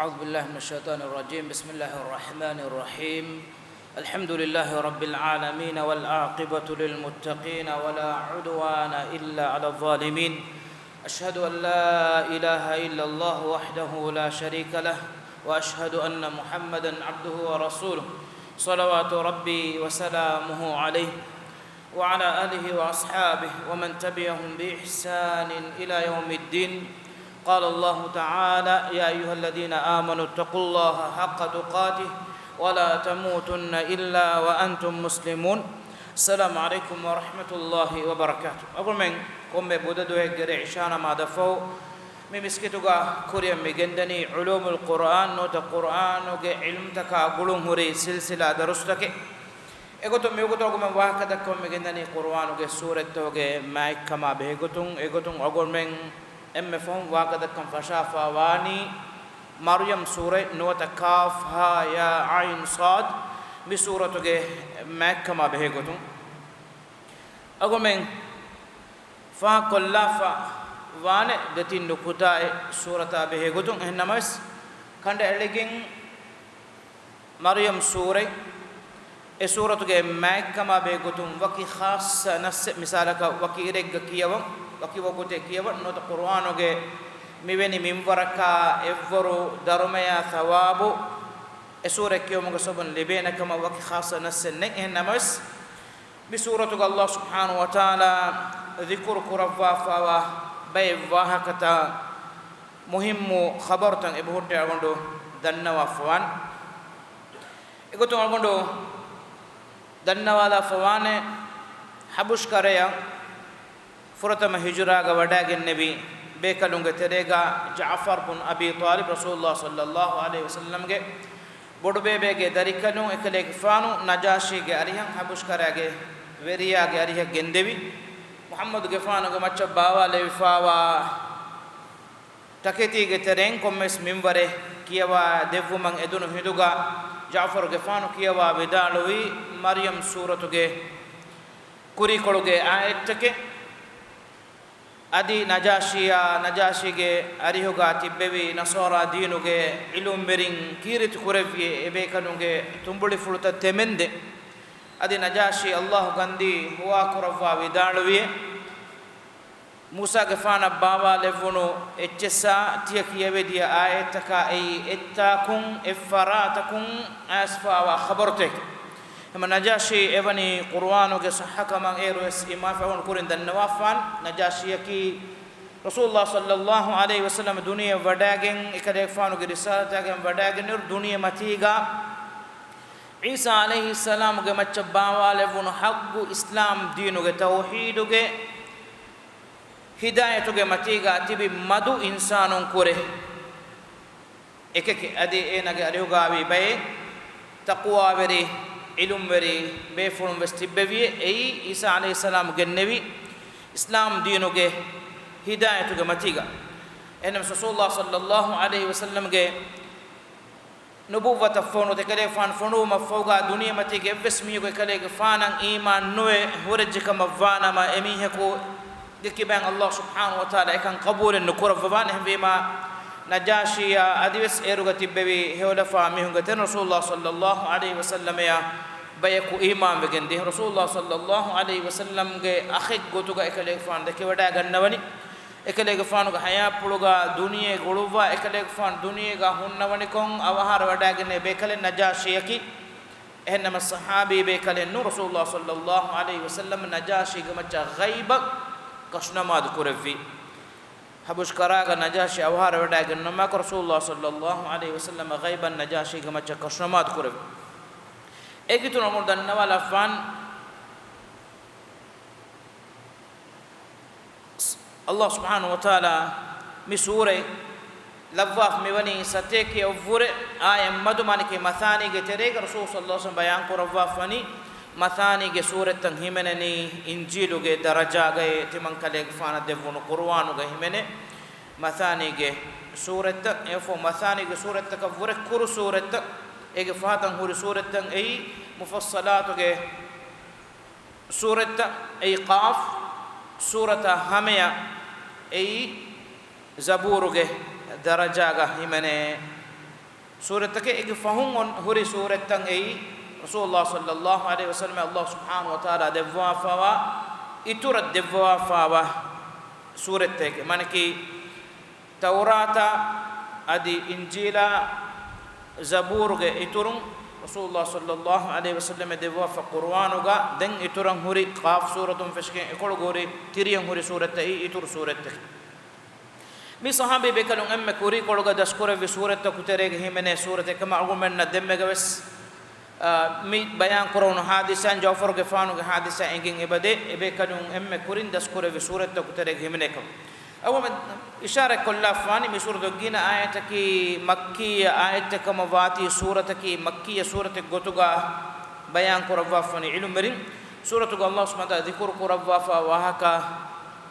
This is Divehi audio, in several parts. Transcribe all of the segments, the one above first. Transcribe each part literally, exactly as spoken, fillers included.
أعوذ بالله من الشيطان الرجيم. بسم الله الرحمن الرحيم. الحمد لله رب العالمين، والعاقبة للمتقين، ولا عدوان إلا على الظالمين. أشهد أن لا إله إلا الله وحده لا شريك له، وأشهد أن محمدا عبده ورسوله، صلوات ربي وسلامه عليه، وعلى آله وأصحابه ومن تبعهم بإحسان إلى يوم الدين. قال الله تعالى: يا أيها الذين آمنوا اتقوا الله حق تقاته ولا تموتن إلا وأنتم مسلمون. السلام عليكم ورحمة الله وبركاته. އަޅުގަނޑުމެން ކޮންމެ ބުދަ ދުވަހެއްގެ ރޭ އިޝާ ނަމާދަށް ފަހު މި މިސްކިތުގަ ކުރިއަށް މި ގެންދަނީ ޢުލޫމުލް ޤުރްއާން ނުވަތަ ޤުރްއާނުގެ ޢިލްމުތަކާ ގުޅުން ހުރި ސިލްސިލާ ދަރުސްތަކެއް. އެގޮތުން މިވަގުތު އަޅުގަނޑުމެން ވާހަކަދައްކަމުން މި ގެންދަނީ ޤުރުއާނުގެ ސޫރަތްތަކުގެ މާތްކަމާ ބެހޭގޮތުން. އެގޮތުން އަޅުގަނޑުމެން އެންމެ ފަހުން ވާހަކަދައްކަން ފަށާފަ ވާނީ މަރްޔަމް ސޫރަތް ނުވަތަ ކާފް ހާ ޔާ ޢައިން ޞާދް މި ސޫރަތުގެ މާތްކަމާ ބެހޭގޮތުން. އަޅުގަނޑުމެން ފާހަގަކޮށްލާފަ ވާނެ ދެތިން ނުކުތާއެއް ސޫރަތާ ބެހޭގޮތުން. އެހެންނަމަވެސް، ކަނޑައެޅިގެން މަރްޔަމް ސޫރަތް، އެ ސޫރަތުގެ މާތްކަމާ ބެހޭގޮތުން ވަކި ޚާއްޞަ ނައްސެއް، މިސާލަކަށް ވަކި އިރެއްގަ ކިޔަވަން، ވަކި ވަގުތެއް ކިޔަވަން، ނުވަތަ ޤުރުއާނުގެ މިވެނި މިންވަރަކާ އެއްވަރު ދަރުމަޔާ ޘަވާބު އެ ސޫރަތް ކިޔުމުގެ ސަބަބުން ލިބޭނެ ކަމަށް ވަކި ޚާއްޞަ ނައްސެއް ނެތް. އެހެން ނަމަވެސް، މި ސޫރަތުގަ ﷲ ސުބްޙާނަހޫ ވަތަޢާލާ ޛިކުރު ކުރައްވާފައިވާ ބައެއް ވާހަކަތައް، މުހިއްމު ޚަބަރުތައް އެބަހުއްޓި އަޅުގަނޑު ދަންނަވާފަވާން. އެގޮތުން އަޅުގަނޑު ދަންނަވާލާފަވާނެ، ޙަބަޝް ކަރަޔަށް ފުރަތަމަ ހިޖުރާގަ ވަޑައިގެންނެވި ބޭކަލުންގެ ތެރޭގަ ޖަޢުފަރު ބުން އަބީ ޠާލިބް ރަސޫލުﷲ ޞައްލައްލާހު ޢަލައިހި ވަސައްލަމްގެ ބޮޑުބޭބޭގެ ދަރިކަލުން އެކަލޭގެފާނު ނަޖާޝީގެ އަރިހަށް ޙަބަޝް ކަރައިގެ ވެރިޔާގެ އަރިހަށް ގެންދެވި، މުޙައްމަދުގެފާނުގެ މައްޗަށް ބާވާލެވިފައިވާ ތަކެތީގެ ތެރެއިން ކޮންމެސް މިންވަރެއް ކިޔަވާ ދެއްވުމަށް އެދުނު ހިނދުގަ، ޖަޢުފަރުގެފާނު ކިޔަވާ ވިދާޅުވީ، މަރްޔަމް ސޫރަތުގެ ކުރީކޮޅުގެ އާޔަތްތަކެއް. އަދި ނަޖާޝީއާ، ނަޖާޝީގެ އަރިހުގަ ތިއްބެވި ނަޞާރާ ދީނުގެ ޢިލްމުވެރިން ކީރިތި ކުރެއްވިއޭ، އެބޭކަލުންގެ ތުނބުޅިފުޅުތައް ތެމެންދެން. އަދި ނަޖާޝީ ﷲ ގަންދީ ހުވާކުރައްވާ ވިދާޅުވިއޭ، މޫސާގެފާނަށް ބާވާލެއްވުނު އެއްޗެއްސާ ތިޔަ ކިޔެވިދިޔަ އާޔަތްތަކާ އެއީ އެއްތާކުން އެއްފަރާތަކުން އައިސްފައިވާ ޚަބަރުތަކެއް. ހަމަ ނަޖާޝީ އެވަނީ ޤުރުއާނުގެ ޞައްޙަކަމަށް އޭރުވެސް އިމާ ފަހުން ކުރިން ދަންނަވާފާން. ނަޖާޝީއަކީ ރަސޫލުﷲ ޞައްލައްލާހު ޢަލައިހި ވަސައްލަމަ ދުނިޔެ ވަޑައިގެން އެކަލޭގެފާނުގެ ރިސާލަތާގެން ވަޑައިގެންނެވި ދުނިޔެ މަތީގަ ޢީސާ ޢަލައިހިއްސަލާމުގެ މައްޗަށް ބާވާލެއްވުނު ޙައްޤު އިސްލާމް ދީނުގެ ތައުޙީދުގެ ހިދާޔަތުގެ މަތީގަ ތިބި މަދު އިންސާނުން ކުރެ އެކެކެ. އަދި އޭނާގެ އަރިހުގާވީ ބައެއް ތަޤްވާވެރި، ޢިލްމުވެރި ބޭފުޅުން ވެސް ތިއްބެވިއޭ. އެއީ ޢީސާ ޢަލައިހިއްސަލާމް ގެންނެވި އިސްލާމް ދީނުގެ ހިދާޔަތުގެ މަތީގަ. އެހެންނަމަ ރަސޫލުﷲ ޞައްލައްލާހު ޢަލައިހި ވަސައްލަމްގެ ނުބުއްވަތަށްފަހު ނުވަތަ އެކަލޭގެފާނު ފޮނުވުމަށްފަހުގާ ދުނިޔެމަތީގެ އެއްވެސް މީހަކު އެކަލޭގެފާނަށް އީމާން ނުވެ ހުރެއްޖެކަމަށްވާނަމަ، އެމީހަކު ގެ ކިބައިން ﷲ ސުބްޙާނަހޫ ވަތަޢާލާ އެކަން ޤަބޫލެއް ނުކުރައްވަވާނެ. އެހެންވީމާ، ނަޖާޝީއާ އަދިވެސް އޭރުގަ ތިއްބެވި ހެޔޮލަފާ މީހުންގެ ތެރެއިން ރަސޫލުﷲ ޞައްލައްލާހު ޢަލައިހި ވަސައްލަމައާ ބަޔަކު އީމާންވެގެން ދިޔަ. ރަސޫލުﷲ ޞައްލައްލާހު ޢަލައިހި ވަސައްލަމްގެ އަޚެއްގޮތުގަ އެކަލޭގެފާނު ދެކެވަޑައިގަންނަވަނީ. އެކަލޭގެފާނުގެ ޙަޔާތްޕުޅުގަ ދުނިޔެ ގުޅުއްވާ، އެކަލޭގެފާނު ދުނިޔޭގަ ހުންނަވަނިކޮށް އަވަހާރަވަޑައިގެންނެވި ބޭކަލެއް ނަޖާޝީއަކީ. އެހެންނަމަ ޞަޙާބީ ބޭކަލެއް ނޫން. ރަސޫލުﷲ ޞައްލައްލާހު ޢަލައިހި ވަސައްލަމް ނަޖާޝީގެ މައްޗަށް ޣައިބަށް ކަށުނަމާދު ކުރެއްވީ. ޙަބަޝް ކަރައިގަ ނަޖާޝީ އަވަހާރަވަޑައިގެންނެވުމާއެކު ރަސޫލުﷲ ޞައްލައްލާހު ޢަލައިހި ވަސައްލަމް ޣައިބަށް ނަޖާޝީގެ މައްޗަށް ކަށުނަމާދު ކުރެއްވި. އޭގެ އިތުރުން އަޅުގަނޑު ދަންނަވާލައްވާން، ﷲ ސުބްޙާނަހޫ ވަތަޢާލާ މި ސޫރަތް ލައްވާފަ މިވަނީ ސަތޭކައަށްވުރެ އާޔަތް މަދު، މާނައަކީ މަޘާނީގެ ތެރޭގަ. ރަސޫލު ޞައްލައްލާހު ޢަލައިހި ވަސައްލަމް ބަޔާންކުރައްވާފަވަނީ މަޘާނީގެ ސޫރަތްތައް ހިމެނެނީ އިންޖީލުގެ ދަރަޖާގައޭ، ތިމަންކަލޭގެފާނަށް ދެއްވުނު ޤުރުއާނުގަ ހިމެނޭ މަޘާނީގެ ސޫރަތްތައް. އެއަށްފަހު މަޘާނީގެ ސޫރަތްތަކަށްވުރެ ކުރު ސޫރަތްތައް، އޭގެ ފަހަތަށް ހުރި ސޫރަތްތައް އެއީ މުފައްޞަލާތުގެ ސޫރަތްތައް އެއީ ޤާފް، ސޫރަތާ ހަމަޔަށް އެއީ ޒަބޫރުގެ ދަރަޖާގަ ހިމެނޭ. ސޫރަތްތަކެއް. އޭގެ ފަހުން އޮން ހުރި ސޫރަތްތައް އެއީ ރަސޫލުﷲ ޞައްލަﷲ ޢަލައިހި ވަސައްލަމަށް ﷲ ސުބްޙާނަހޫ ވަތަޢާލާ ދެއްވާފައިވާ، އިތުރަށް ދެއްވާފައިވާ ސޫރަތްތަކެއް. މާނައަކީ، ތައުރާތާ އަދި އިންޖީލާ ޒަބޫރުގެ އިތުރުން ރަސޫލުﷲ ޞައްލަﷲ ޢަލައިހި ވަސައްލަމަށް ދެއްވާފަ ޤުރުއާނުގަ ދެން އިތުރަށް ހުރި ޤާފް ސޫރަތުން ފެށިގެން އެކޮޅުގަ ހުރި ތިރިއަށް ހުރި ސޫރަތްތައް އެއީ އިތުރު ސޫރަތްތަކެއް. މި ޞަޙާބީ ބޭކަލުން އެންމެ ކުރީކޮޅުގަ ދަސްކުރެއްވި ސޫރަތްތަކު ތެރޭގަ ހިމެނޭ ސޫރަތެއް ކަމަށް އަޅުގަނޑުމެންނަށް ދެންމެގަވެސް، އާ، މި ބަޔާން ކުރެވުނު ޙާދިސާއިން ޖަޢުފަރުގެފާނުގެ ޙާދިސާ އެނގެން އެބަދޭ، އެބޭކަލުން އެންމެ ކުރިން ދަސްކުރެއްވި ސޫރަތްތަކު ތެރޭގަ ހިމެނޭ ކަމަށް. އަވަމެ އިޝާރަތް ކޮށްލާފާނީ މި ސޫރަތުގެ ގިނަ އާޔަތަކީ މައްކީ އާޔަތެއް ކަމަށް ވާތީ ސޫރަތަކީ މައްކީ ސޫރަތެއް ގޮތުގަ ބަޔާން ކުރައްވާފާނީ ޢިލްމުވެރިން. ސޫރަތުގަ ﷲ ސުބްޙާނަހޫ ވަތަޢާލާ ޛިކުރު ކުރައްވާފާ ވާހަކަ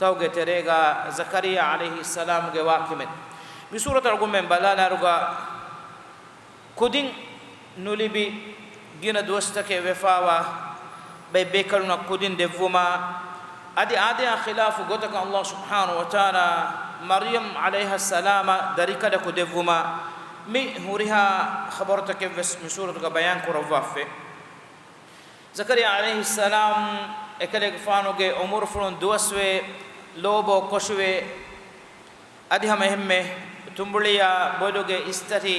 ތަކުގެ ތެރޭގަ ޒަކަރިއްޔާ ޢަލައިހިއްސަލާމުގެ ވާކިމެއް. މި ސޫރަތު އަޅުގަނޑުމެން ބަލާލާއިރުގަ ކުދިން ނުލިބި ގިނަ ދުވަސްތަކެއް ވެފާވާ ބައެއް ބޭކަލުންނަށް ކުދިން ދެއްވުމާ، އަދި އާދަޔާ ޚިލާފު ގޮތަކަށް ﷲ ސުބްޙާނަހޫ ވަތަޢާލާ މަރްޔަމް ޢަލައިހައްސަލާމަށް ދަރިކަލަކު ދެއްވުމާ، މި ހުރިހާ ޚަބަރުތަކެއްވެސް މި ސޫރަތުގަ ބަޔާން ކުރައްވާފައި. ޒަކަރިއްޔާ ޢަލައިހިއްސަލާމް އެކަލޭގެފާނުގެ އުމުރުފުޅުން ދުވަސްވެ، ލޯބޯ ކޮށުވެ، އަދި ހަމަ އެހެންމެ ތުނބުޅިއާ ބޮލުގެ އިސްތަށި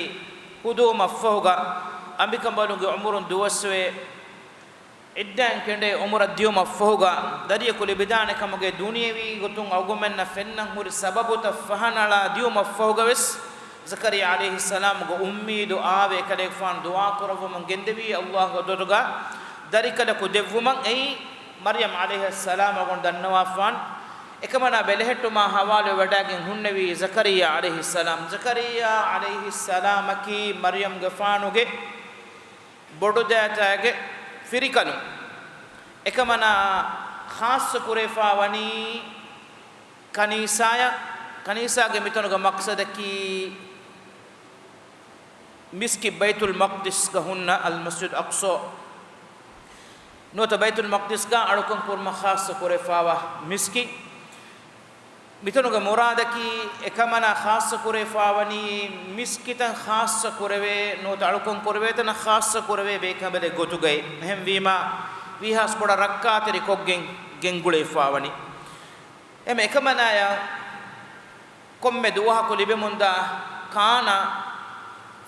ކުދުވުމަށްފަހުގަ، އަނބިކަނބަލުގެ އުމުރުން ދުވަސްވެ، އިއްދާއިން ކެނޑޭ އުމުރަށް ދިޔުމަށްފަހުގަ، ދަރިޔަކު ލިބިދާނެ ކަމުގެ ދުނިޔަވީ ގޮތުން އަޅުގަނޑުމެންނަށް ފެންނަން ހުރި ސަބަބުތައް ފަހަނަޅާ ދިޔުމަށްފަހުގަވެސް، ޒަކަރިއްޔާ ޢަލައިހިއްސަލާމުގެ އުއްމީދު އާވެ އެކަލޭގެފާނު ދުޢާ ކުރައްވަމުން ގެންދެވީ ﷲ ގެ ޙަޟްރަތުގަ ދަރިކަލަކު ދެއްވުމަށް. އެއީ މަރްޔަމް ޢަލައިހައްސަލާމް އަޅުގަނޑު ދަންނަވާފާނެ. އެކަމަނާ ބެލެހެއްޓުމާ ޙަވާލުވެވަޑައިގެން ހުންނެވީ ޒަކަރިއްޔާ ޢަލައިހިއްސަލާމް. ޒަކަރިއްޔާ ޢަލައިހިއްސަލާމަކީ މަރްޔަމްގެފާނުގެ ބޮޑުދައިތާގެ ފިރިކަލުން. އެކަމަނާ ޚާއްޞަ ކުރެވިފާވަނީ ކަނީސާޔަށް. ކަނީސާގެ މިތަނުގެ މަޤްޞަދަކީ މިސްކިތް ބައިތުލް މަޤްދިސްގަ ހުންނަ އަލްމަސްޖިދު އަޤްޞާ ނުވަތަ ބައިތުލް މަޤްދިސްގަ އަޅުކަން ކުރުމަށް ޚާއްޞަ ކުރެވިފާވާ މިސްކިތް. މިތަނުގެ މުރާދަކީ އެކަމަނާ ޚާއްޞަ ކުރެވިފާވަނީ މިސްކިތަށް ޚާއްޞަ ކުރެވޭ ނުވަތަ އަޅުކަން ކުރެވޭ ތަނަށް ޚާއްޞަ ކުރެވޭ ބޭކަނބަލެއް ގޮތުގައި. އެހެންވީމާ ވީހާވެސް ބޮޑަށް ރައްކާތެރިކޮށްގެން ގެންގުޅެވިފާވަނީ. އެމަ އެކަމަނާޔަށް ކޮންމެ ދުވަހަކު ލިބެމުންދާ ކާނާ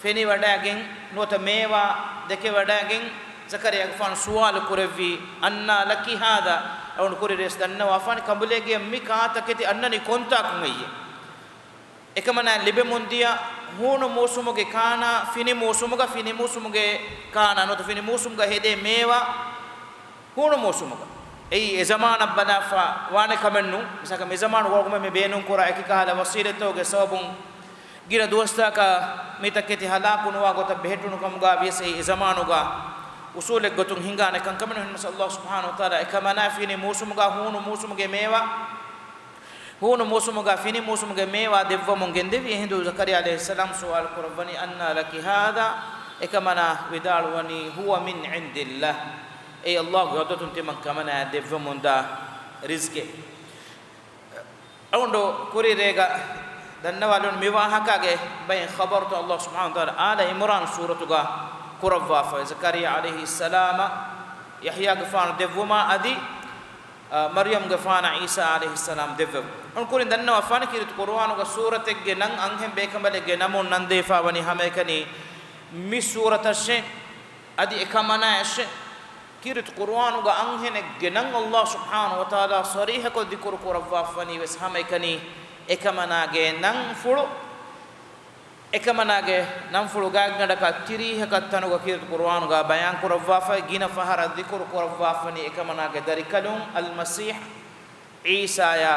ފެނިވަޑައިގެން ނުވަތަ މޭވާ ދެކެވަޑައިގެން ޒަކަރިއްޔާގެފާނު ސުވާލު ކުރެއްވީ، "އަންނާ ލަކި ހާޛާ؟" އަޅުގަނޑު ކުރިން ވެސް ދަންނަވާފާނެ ކަނބުލޭގެ މި ކާ ތަކެތި އަންނަނީ ކޮންތާކުން ހެއްޔޭ؟ އެކަމަނާ ލިބެމުންދިޔަ ހޫނު މޫސުމުގެ ކާނާ ފިނި މޫސުމުގަ، ފިނި މޫސުމުގެ ކާނާ ނުވަތަ ފިނި މޫސުމުގަ ހެދޭ މޭވާ ހޫނު މޫސުމުގަ. އެއީ އެ ޒަމާނަށް ބަލާފަ ވާނެ ކަމެއް ނޫން. މިސާލަކަށް މި ޒަމާނުގަ އަޅުގަނޑުމެން މި ބޭނުންކުރާ އެކި ކަހަލަ ވަސީލަތްތަކުގެ ސަބަބުން ގިނަ ދުވަސްތަކަށް މި ތަކެތި ހަލާކު ނުވާ ގޮތަށް ބެހެއްޓުނު ކަމުގަ ވިޔަސް އެއީ އެ ޒަމާނުގަ އުސޫލެއް ގޮތުން ހިނގާނެ ކަންކަމެއް ނޫން. އެހެންވެސް ﷲ ސުބްޙާނަހޫ ވަތަޢާލާ އެކަމަނާ ފިނި މޫސުމުގަ ހޫނު މޫސުމުގެ މޭވާ ހޫނު މޫސުމުގަ ފިނި މޫސުމުގެ މޭވާ ދެއްވަމުން ގެންދެވި. އެހިނދު ޒަކަރިއްޔާ ޢަލައިހިއްސަލާމް ސުވާލު ކުރައްވަނީ، "އަންނާ ލަކި ހާޛާ؟" އެކަމަނާ ވިދާޅުވަނީ، "ހުވަ މިން ޢިންދިﷲ." އެއީ ﷲ ގެ ޙަޟްރަތުން ތިމަން ކަމަނާ ދެއްވަމުންދާ ރިޒްޤެއް. އަޅުގަނޑު ކުރިން ރޭގަ ދަންނަވާލަން މި ވާހަކާގެ ބައެއް ޚަބަރުތައް ﷲ ސުބްޙާނަހޫ ވަތަޢާލާ އާލަ ޢިމްރާން ސޫރަތުގަ ކުރައްވާފައި. ޒަކަރިއްޔާ ޢަލައިހިއްސަލާމަށް ޔަޙްޔާގެފާނު ދެއްވުމާ އަދި އާ، މަރްޔަމްގެފާނަށް ޢީސާ ޢަލައިހިއްސަލާމް ދެއްވެވުން. އަޅުގަނޑު ކުރިން ދަންނަވާފާނެ ކީރިތި ޤުރުއާނުގަ ސޫރަތެއްގެ ނަން އަންހެން ބޭކަނބަލެއްގެ ނަމުން ނަންދެވިފާވަނީ ހަމައެކަނި މި ސޫރަތަށެއް އަދި އެކަމަނާއަށެއް. ކީރިތި ޤުރުއާނުގަ އަންހެނެއްގެ ނަން ﷲ ސުބްޙާނަހޫ ވަތަޢާލާ ޞަރީޙަކޮށް ޛިކުރު ކުރައްވާފަވަނީ ވެސް ހަމައެކަނި އެކަމަނާގެ ނަންފުޅު އެކަމަނާގެ ނަންފުޅު ގާތްގަނޑަކަށް ތިރީހަކަށް ތަނުގަ ކީރިތި ޤުރުއާނުގަ ބަޔާން ކުރައްވާފައި، ގިނަ ފަހަރަށް ޛިކުރު ކުރައްވާފަނީ އެކަމަނާގެ ދަރިކަލުން އަލްމަސީޙް ޢީސާޔާ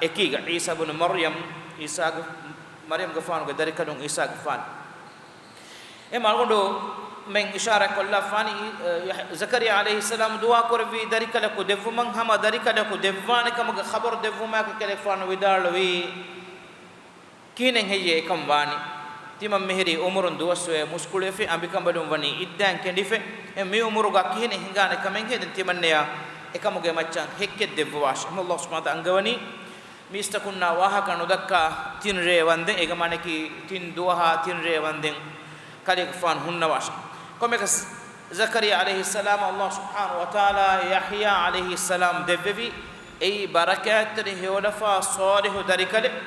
އެކީގަ، ޢީސާ ބުނު މަރްޔަމް، ޢީސާގެ، މަރްޔަމްގެފާނުގެ ދަރިކަލުން ޢީސާގެފާނު. އެ އަޅުގަނޑުމެން އިޝާރާތް ކޮށްލާފާނީ، އަ، ޒަކަރިއްޔާ ޢަލައިހިއްސަލާމް ދުޢާ ކުރެއްވީ ދަރިކަލަކު ދެއްވުމަށް، ހަމަ ދަރިކަލަކު ދެއްވާނެ ކަމުގެ ޚަބަރު ދެއްވުމާއެކު ކަލޭގެފާނު ވިދާޅުވީ، ކިހިނެއް ހެއްޔޭ އެކަން ވާނީ؟ ތިމަން މިހިރީ އުމުރުން ދުވަސްވެ، މުސްކުޅިވެފި، އަނބިކަނބަލުން ވަނީ އިއްދާއިން ކެނޑިފަ. އެ މި އުމުރުގަ ކިހިނެއް ހިނގާނެ ކަމެއްހޭ ދެން ތިމަންނަޔަށް އެކަމުގެ މައްޗަށް ހެއްކެއް ދެއްވަވާށޭ. ﷲ ސުބްޙާނަހޫ ވަތަޢާލާ އަންގަވަނީ މީސްތަކުންނާ ވާހަކަ ނުދައްކާ ތިން ރޭ ވަންދެން، އޭގެ މާނައަކީ ތިން ދުވަހާ ތިން ރޭ ވަންދެން. ކަލޭގެފާނު ހުންނަވާށި. ކޮންމެއަކަސް، ޒަކަރިޔާ ޢަލައިހިއްސަލާމަށް ﷲ ސުބްޙާނަހޫ ވަތަޢާލާ ޔަޙްޔާ ޢަލައިހިއްސަލާމް ދެއްވެވި، އެއީ ބަރަކާތްތެރި ހެޔޮލަފާ ޞާލިޙު ދަރިކަލެއް.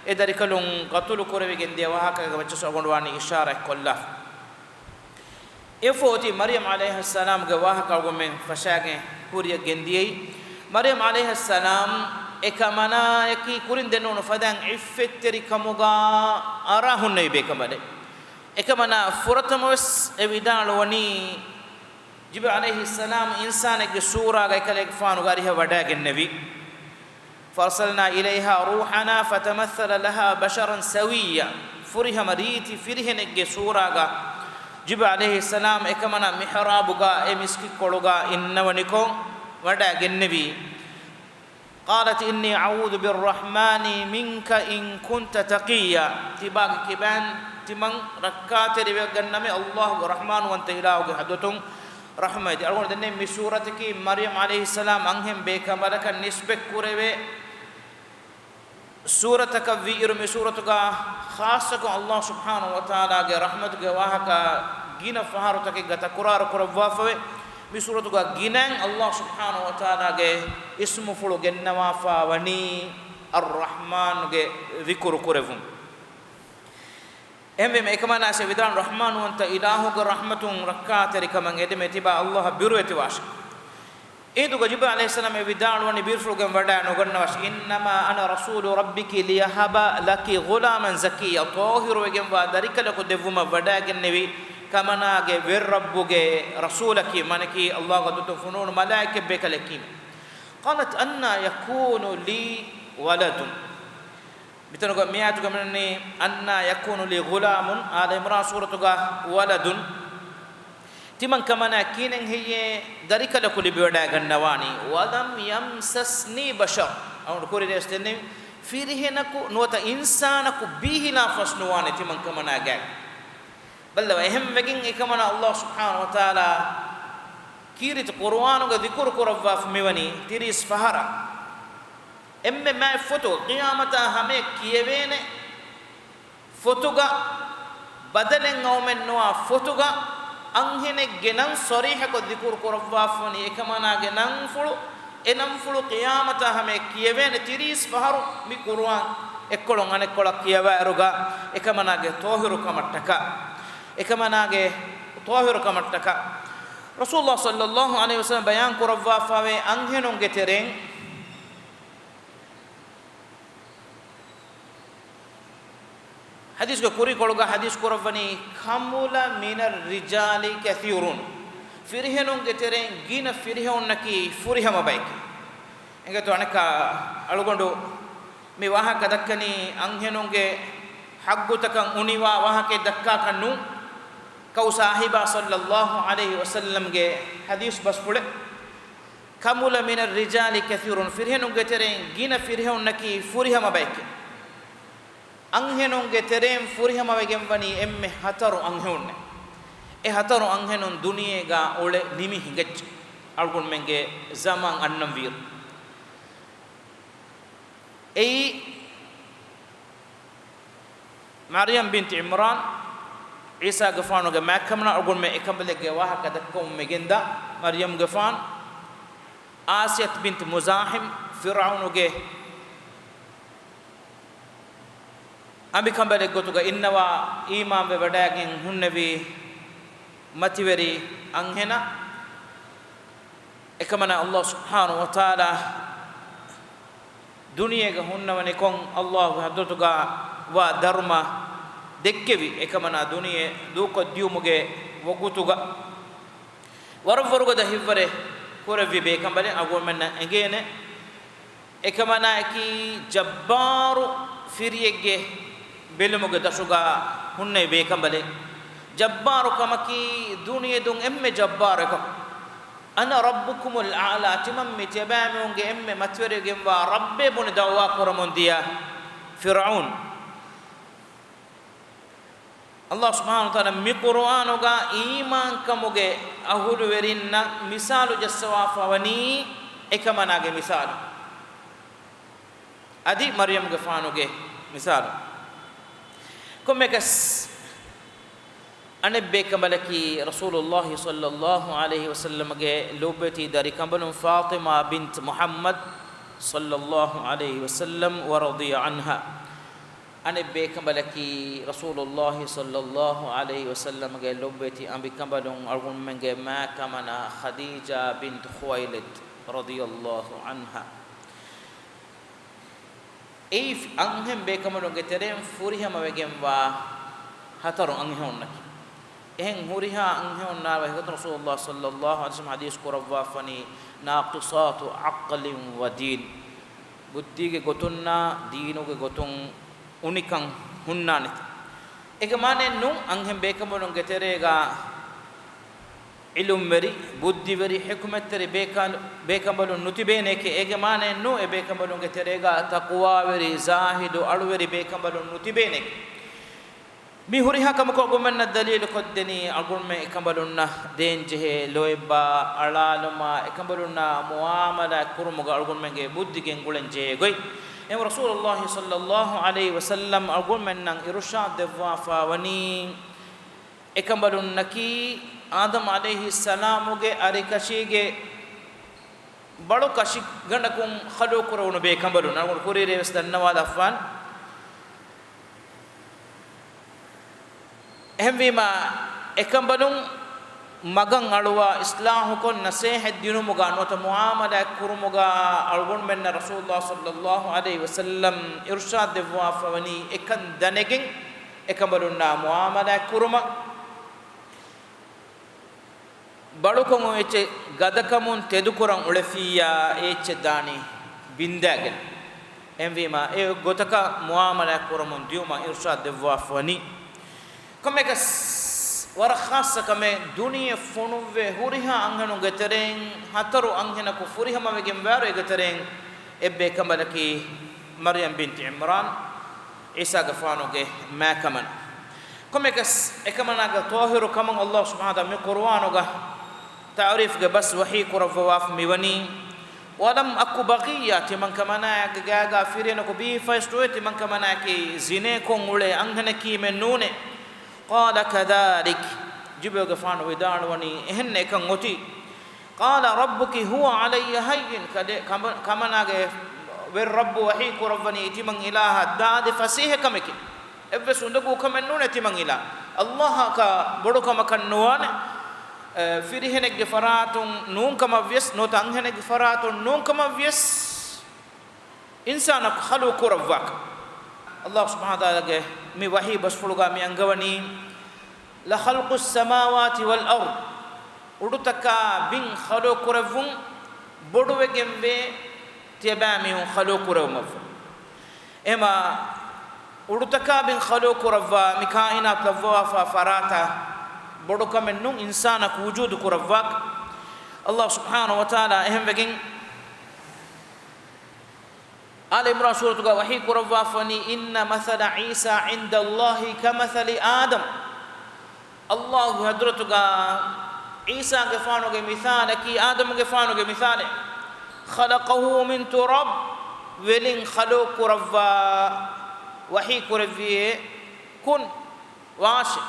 އެ ދަރިކަލުން ޤަތުލު ކުރެވިގެން ދިޔަ ވާހަކައިގެ މައްޗަށް އަޅުގަނޑު ވާނީ އިޝާރާތް ކޮށްލާފަ. އެއަށްފަހު އޮތީ މަރްޔަމް ޢަލައިހައްސަލާމްގެ ވާހަކަ އަޅުގަނޑުމެން ފަށާގެން ކުރިއަށް ގެންދިޔައީ. މަރްޔަމް ޢަލައިހައްސަލާމް އެކަމަނާޔަކީ ކުރިން ދެންނެވުނު ފަދައިން ޢިއްފަތްތެރިކަމުގަ އަރާ ހުންނެވި ބޭކަނބަލެއް. އެކަމަނާ ފުރަތަމަވެސް އެ ވިދާޅުވަނީ، ޖިބްރީލް ޢަލައިހިއްސަލާމް އިންސާނެއްގެ ސޫރާގައި ކަލޭގެފާނުގެ އަރިހަށް ވަޑައިގެންނެވި. فأرسلنا إليها روحنا فتمثل لها بشرا سويا. ފުރިހަމަ ރީތި ފިރިހެނެއްގެ ސޫރާގަ ޖިބްރީލް ޢަލައިހިއްސަލާމް އެކަމަނާ މިޙްރާބުގަ އެ މިސްކިތްކޮޅުގަ އިންނަވަނިކޮށް ވަޑައިގެންނެވި. قالت إني أعوذ بالرحمن منك إن كنت تقيا. ތިބާގެ ކިބައިން ތިމަން ރައްކާތެރިވެގަންނަމޭ ﷲ ގެ ރަޙްމާންވަންތަ އިލާހުގެ ޙަޟްރަތުން ރަޙްމަތް. އަޅުގަނޑު ދެންނެވި މި ސޫރަތަކީ މަރްޔަމް ޢަލައިހިއްސަލާމް އަންހެން ބޭކަނބަލަކަށް ނިސްބަތްކުރެވޭ ސޫރަތަކަށް ވީއިރު، މި ސޫރަތުގަ ޚާއްޞަކޮށް ﷲ ސުބްޙާނަހޫ ވަތަޢާލާގެ ރަޙްމަތުގެ ވާހަކަ ގިނަ ފަހަރުތަކެއްގަ ތަކުރާރު ކުރައްވާފަވޭ. މި ސޫރަތުގަ ގިނައިން ﷲ ސުބްޙާނަހޫ ވަތަޢާލާގެ އިސްމުފުޅު ގެންނަވާފަ ވަނީ އައްރަޙްމާންގެ ޛިކުރު ކުރެއްވުން. އެހެންވީމަ، އެކަމަނާ އެ ވިދާޅު ރަޙްމާންވަންތަ އިލާހުގެ ރަޙްމަތުން ރައްކާތެރިކަމަށް އެދެމޭ ތިބާ ﷲ އަށް ބިރުވެތިވާށި. އިނދުގަ ޖިބްރީލް ޢަލައިހިއްސަލާމް އެ ވިދާޅުވަނީ ބިރުފުޅުގެން ވަޑައި ނުގަންނަވާށި. إنما أنا رسول ربك لأهب لك غلاما زكيا. ޠާހިރުވެގެންވާ ދަރިކަލަކު ދެއްވުމަށް ވަޑައިގެންނެވި ކަމަނާގެ ވެރިރައްބުގެ ރަސޫލަކީ، މާނައަކީ ﷲ ގެ ޙަޟްރަތުން ފުނުވުނު މަލާއިކަތްބޭކަލެއް ކީމެ. قالت أنى يكون لي ولد. މިތަނުގަ މި އާޔަތުގަ މިނަނީ، أنى يكون لي غلام، އާލު ޢިމްރާން ސޫރަތުގަ، ولد. ތިމަން ކަމަނާ ކިހިނެއް ހެއްޔޭ ދަރިކަލަކު ލިބިވަޑައިގަންނަވާނީ؟ ولم يمسسني بشر. އަޅުގަނޑު ކުރިން ރޭސް ދެންނެވި ފިރިހެނަކު ނުވަތަ އިންސާނަކު ބީހިލާފަސް ނުވާނެ ތިމަން ކަމަނާގައި. ބައްލަވަ، އެހެންވެގެން އެކަމަނާ ﷲ ސުބްޙާނަހޫ ވަތަޢާލާ ކީރިތި ޤުރުއާނުގަ ޛިކުރު ކުރައްވާފަ މިވަނީ ތިރީސް ފަހަރަށް. އެންމެ މާތް ފޮތު، ޤިޔާމަތާ ހަމަޔަށް ކިޔެވޭނެ ފޮތުގަ ބަދަލެއް އައުމެއް ނުވާ ފޮތުގަ އަންހެނެއްގެ ނަން ޞަރީޙަކޮށް ޛިކުރު ކުރައްވާފަ ވަނީ، އެކަމަނާގެ ނަންފުޅު، އެ ނަންފުޅު ޤިޔާމަތާ ހަމަޔަށް ކިޔެވޭނެ ތިރީސް ފަހަރު މި ޤުރުއާން އެއްކޮޅުން އަނެއްކޮޅަށް ކިޔަވާއިރުގަ އެކަމަނާގެ ޠާހިރުކަމަށްޓަކާ، އެކަމަނާގެ ޠާހިރުކަމަށްޓަކާ. ރަސޫލުﷲ ޞައްލައްލާހު ޢަލައިހި ވަސައްލަމަ ބަޔާން ކުރައްވާފަވޭ އަންހެނުންގެ ތެރެއިން ޙަދީޘްގެ ކުރީކޮޅުގަ ޙަދީޘް ކުރައްވަނީ، كمل من الرجال كثير. ފިރިހެނުންގެ ތެރެއިން ގިނަ ފިރިހެނުންނަކީ ފުރިހަމަ ބަޔަކީ. އެނގޭތޯ އަނެއްކާ އަޅުގަނޑު މި ވާހަކަ ދައްކަނީ އަންހެނުންގެ ޙައްޤުތަކަށް އުނިވާ ވާހަކައެއް ދައްކާކަށް ނޫން. ކައު ސާހިބާ ޞައްލައްލާހު ޢަލައިހި ވަސައްލަމްގެ ޙަދީޘް ބަސްފުޅެއް. كمل من الرجال كثير، ފިރިހެނުންގެ ތެރެއިން ގިނަ ފިރިހެނުންނަކީ ފުރިހަމަ ބަޔެކޭ. އަންހެނުންގެ ތެރެއިން ފުރިހަމަވެގެންވަނީ އެންމެ ހަތަރު އަންހެނުންނެއް. އެ ހަތަރު އަންހެނުން ދުނިޔޭގަ އުޅެ ނިމި ހިނގައްޖެ، އަޅުގަނޑުމެންގެ ޒަމާން އަންނަންވީއިރު. އެއީ، މަރްޔަމް ބިންތު ޢިމްރާން، ޢީސާގެފާނުގެ މާތްކަމަނާ އަޅުގަނޑުމެން އެކަނބަލެއްގެ ވާހަކަ ދައްކަމުން މިގެންދާ، މަރްޔަމްގެފާނު، އާސިޔަތު ބިންތު މުޒާޙިމް، ފިރްޢައުނުގެ އަނބިކަނބަލެއްގޮތުގަ އިންނަވާ، އީމާންވެ ވަޑައިގެން ހުންނެވި މަތިވެރި އަންހެނާ. އެކަމަނާ ﷲ ސުބްޙާނަހޫ ވަތަޢާލާ ދުނިޔޭގަ ހުންނަވަނިކޮށް، ﷲ ގެ ޙަޟްރަތުގަ ވާ ދަރުމަ ދެއްކެވި، އެކަމަނާ ދުނިޔެ ދޫކޮށްދިޔުމުގެ ވަގުތުގަ ވަރަށްވަރުގަދަ ހިތްވަރެއް ކުރެއްވި ބޭކަނބަލެއް އަޅުގަނޑުމެންނަށް އެނގޭނެ. އެކަމަނާއަކީ ޖައްބާރު ފިރިއެއްގެ ބެލުމުގެ ދަށުގަ ހުންނެވި ބޭކަނބަލެއް. ޖައްބާރު ކަމަކީ ދުނިޔެދުން އެންމެ ޖައްބާރު އެކަކު. أنا ربكم الأعلى، ތިމަން މި ތިޔަބައިމީހުންގެ އެންމެ މަތިވެރިވެގެންވާ ރައްބޭ ބުނެ ދަޢުވާ ކުރަމުން ދިޔަ ފިރްޢައުން. ﷲ ސުބްޙާނަހޫ ވަތަޢާލާ މި ޤުރުއާނުގަ އީމާންކަމުގެ އަހުލުވެރިންނަށް މިސާލު ޖައްސަވާފަ ވަނީ އެކަމަނާގެ މިސާލު. އަދި މަރްޔަމްގެފާނުގެ މިސާލު. ކޮންމެއަކަސް އަނެއްބޭކަނބަލަކީ ރަސޫލުﷲ ޞައްލަﷲ ޢަލައިހި ވަސައްލަމަގެ ލޮބުވެތި ދަރިކަނބަލުން ފާޠިމާ ބިންތު މުޙައްމަދު ޞައްލަﷲ ޢަލައިހި ވަސައްލަމް ވަރަޟިޔަ ޢަންހާ. އަނެއްބޭކަނބަލަކީ ރަސޫލުﷲ ޞައްލަﷲ ޢަލައިހި ވަސައްލަމަގެ ލޮބުވެތި އަނބިކަނބަލުން އަޅުގަނޑުމެންގެ މާކަމަނާ ޚަދީޖާ ބިންތު ޚުވައިލިދު ރަޟިޔަﷲ ޢަންހާ. އެއީ އަންހެން ބޭކަނބަލުންގެ ތެރެއިން ފުރިހަމަވެގެންވާ ހަތަރު އަންހެނުންނަކީ. އެހެން ހުރިހާ އަންހެނުންނާ ވަހިކޮށް ރަސޫލުﷲ ޞައްލަﷲ ޢަލައިހި ވަސައްލަމަ ޙަދީޘް ކުރައްވާފަނީ، ناقصات عقل ودين. ބުއްދީގެ ގޮތުންނާ ދީނުގެ ގޮތުން އުނިކަން ހުންނާނެތެ. އޭގެ މާނައެއް ނޫން އަންހެން ބޭކަނބަލުންގެ ތެރޭގަ ޢިލްމުވެރި، ބުއްދިވެރި، ޙިކުމަތްތެރި ބޭކަނ-، ބޭކަނބަލުން ނުތިބޭނެކޭ. އޭގެ މާނައެއް ނޫން އެ ބޭކަނބަލުންގެ ތެރޭގަ ތަޤްވާވެރި، ޒާހިދު، އަޅުވެރި ބޭކަނބަލުން ނުތިބޭނެކޭ. މި ހުރިހާ ކަމަކު އަޅުގަނޑުމެންނަށް ދަލީލުކޮށްދެނީ، އަޅުގަނޑުމެން އެކަނބަލުންނަށް ދޭންޖެހޭ ލޯތްބާ އަޅާލުމާ، އެކަނބަލުންނާ މުޢާމަލާތް ކުރުމުގަ އަޅުގަނޑުމެންގެ ބުއްދި ގެންގުޅެން ޖެހޭ ގޮތް. އެހެން ރަސޫލުﷲ ޞައްލަﷲ ޢަލައިހި ވަސައްލަމް އަޅުގަނޑުމެންނަށް އިރުޝާދު ދެއްވާފަ ވަނީ، އެކަނބަލުންނަކީ އާދަމް ޢަލައިހިއްސަލާމުގެ އަރިކަށީގެ ބަޅު ކަށިގަނޑަކުން ޚަލްޤުކުރެވުނު ބޭކަނބަލުން. އަޅުގަނޑު ކުރިއެރީ ވެސް ދަންނަވާލައްވާނެ. އެހެންވީމާ، އެކަނބަލުން މަގަށް އަޅުވާ، އިޞްލާޙުކޮށް، ނަޞޭޙަތް ދިނުމުގަ ނުވަތަ މުޢާމަލާތް ކުރުމުގަ އަޅުގަނޑުމެންނަށް ރަސޫލުﷲ ޞައްލަﷲ ޢަލައިހި ވަސައްލަމް އިރުޝާދު ދެއްވާފަ ވަނީ، އެކަން ދަނެގެން އެކަނބަލުންނާ މުޢާމަލާތް ކުރުމަށް. ބަޅުކަމުން އެއްޗެއް ގަދަކަމުން ތެދުކުރަން އުޅެފިއްޔާ، އެ އެއްޗެއް ދާނީ ބިންދާގެން. އެހެންވީމާ، އެ ގޮތަކަށް މުޢާމަލާތް ކުރަމުން ދިޔުމަށް އިރުޝާދު ދެއްވާފަ ވަނީ. ކޮންމެއަކަސް، ވަރަށް ޚާއްޞަ ކަމެއް، ދުނިޔެ ފޮނުއްވި ހުރިހާ އަންހެނުންގެ ތެރެއިން ހަތަރު އަންހެނަކު ފުރިހަމަވެގެންވާއިރު، އޭގެ ތެރެއިން އެއްބޭކަނބަލަކީ މަރްޔަމް ބިންތު ޢިމްރާން، ޢީސާގެފާނުގެ މާކަމަން. ކޮންމެއަކަސް، އެކަމަނާގެ ޠާހިރު ކަމަށް ﷲ ސުބްޙާނަހޫ ވަތަޢާލާ މި ޤުރުއާނުގަ ތަޢުރީފްގެ ބަސް ވަޙީ ކުރައްވަވާފަ މިވަނީ، وَلَمْ أَكُ بَغِيًّا، ތިމަންކަމަނާއެއްގެ ގާގާ ފިރިހެނަކު ބީފައިސްޓުވެ، ތިމަންކަމަނާއަކީ ޒިނޭކޮށް އުޅޭ އަންހެނަކީމެއް ނޫނޭ. قَالَ كَذَٰلِكِ، ޖިބްރީލުގެފާނު ވިދާޅުވަނީ، އެހެން އެކަން އޮތީ. قَالَ رَبُّكِ هُوَ عَلَيَّ هَيِّنٌ، ކަލޭ-، ކަމަ-، ކަމަނާގެ ވެރި ރައްބު ވަޙީ ކުރައްވަނީ، ތިމަން އިލާހަށް ދާދި ފަސޭހަ ކަމެކޭ. އެއްވެސް އުނދަގޫ ކަމެއް ނޫނޭ ތިމަން އިލާ. ﷲ އަކަށް ބޮޑު ކަމަކަށް ނުވާނެ. އެ، ފިރިހެނެއްގެ ފަރާތުން ނޫން ކަމަށް ވިޔަސް، ނުވަތަ އަންހެނެއްގެ ފަރާތުން ނޫން ކަމަށް ވިޔަސް، އިންސާނަކު ޚަލްޤު ކުރައްވާކަށް. ﷲ ސުބްޙާނަހޫ ވަތަޢާލާގެ މި ވަޙީ ބަސްފުޅުގަ މި އަންގަވަނީ، لَخَلْقُ السَّمَاوَاتِ وَالْأَرْضِ، އުޑުތަކާ ބިން ޚަލްޤު ކުރެއްވުން ބޮޑުވެގެންވޭ، ތިޔަބައިމީހުން ޚަލްޤު ކުރެވުމަށްފަހު. އެހެމާ އުޑުތަކާ ބިން ޚަލްޤު ކުރައްވާ، މި ކާއިނާތު ލައްވަވާފާ ފަރާތަށް ބޮޑުކަމެއް ނޫން އިންސާނަކު ވުޖޫދު ކުރައްވާކަށް. ﷲ ސުބްޙާނަހޫ ވަތަޢާލާ އެހެންވެގެން އާލު ޢިމްރާން ސޫރަތުގަ ވަޙީ ކުރައްވާފަ ވަނީ، إِنَّ مَثَلَ عِيسَىٰ عِندَ اللَّهِ كَمَثَلِ آدَمَ. ﷲ ގެ ޙަޟްރަތުގަ ޢީސާގެފާނުގެ މިސާލަކީ އާދަމުގެފާނުގެ މިސާލެއް. خَلَقَهُ مِن تُرَابٍ، ވެލިން ޚަލްޤު ކުރައްވާ، ވަޙީ ކުރެއްވިއޭ، كُن، ވާށޭ.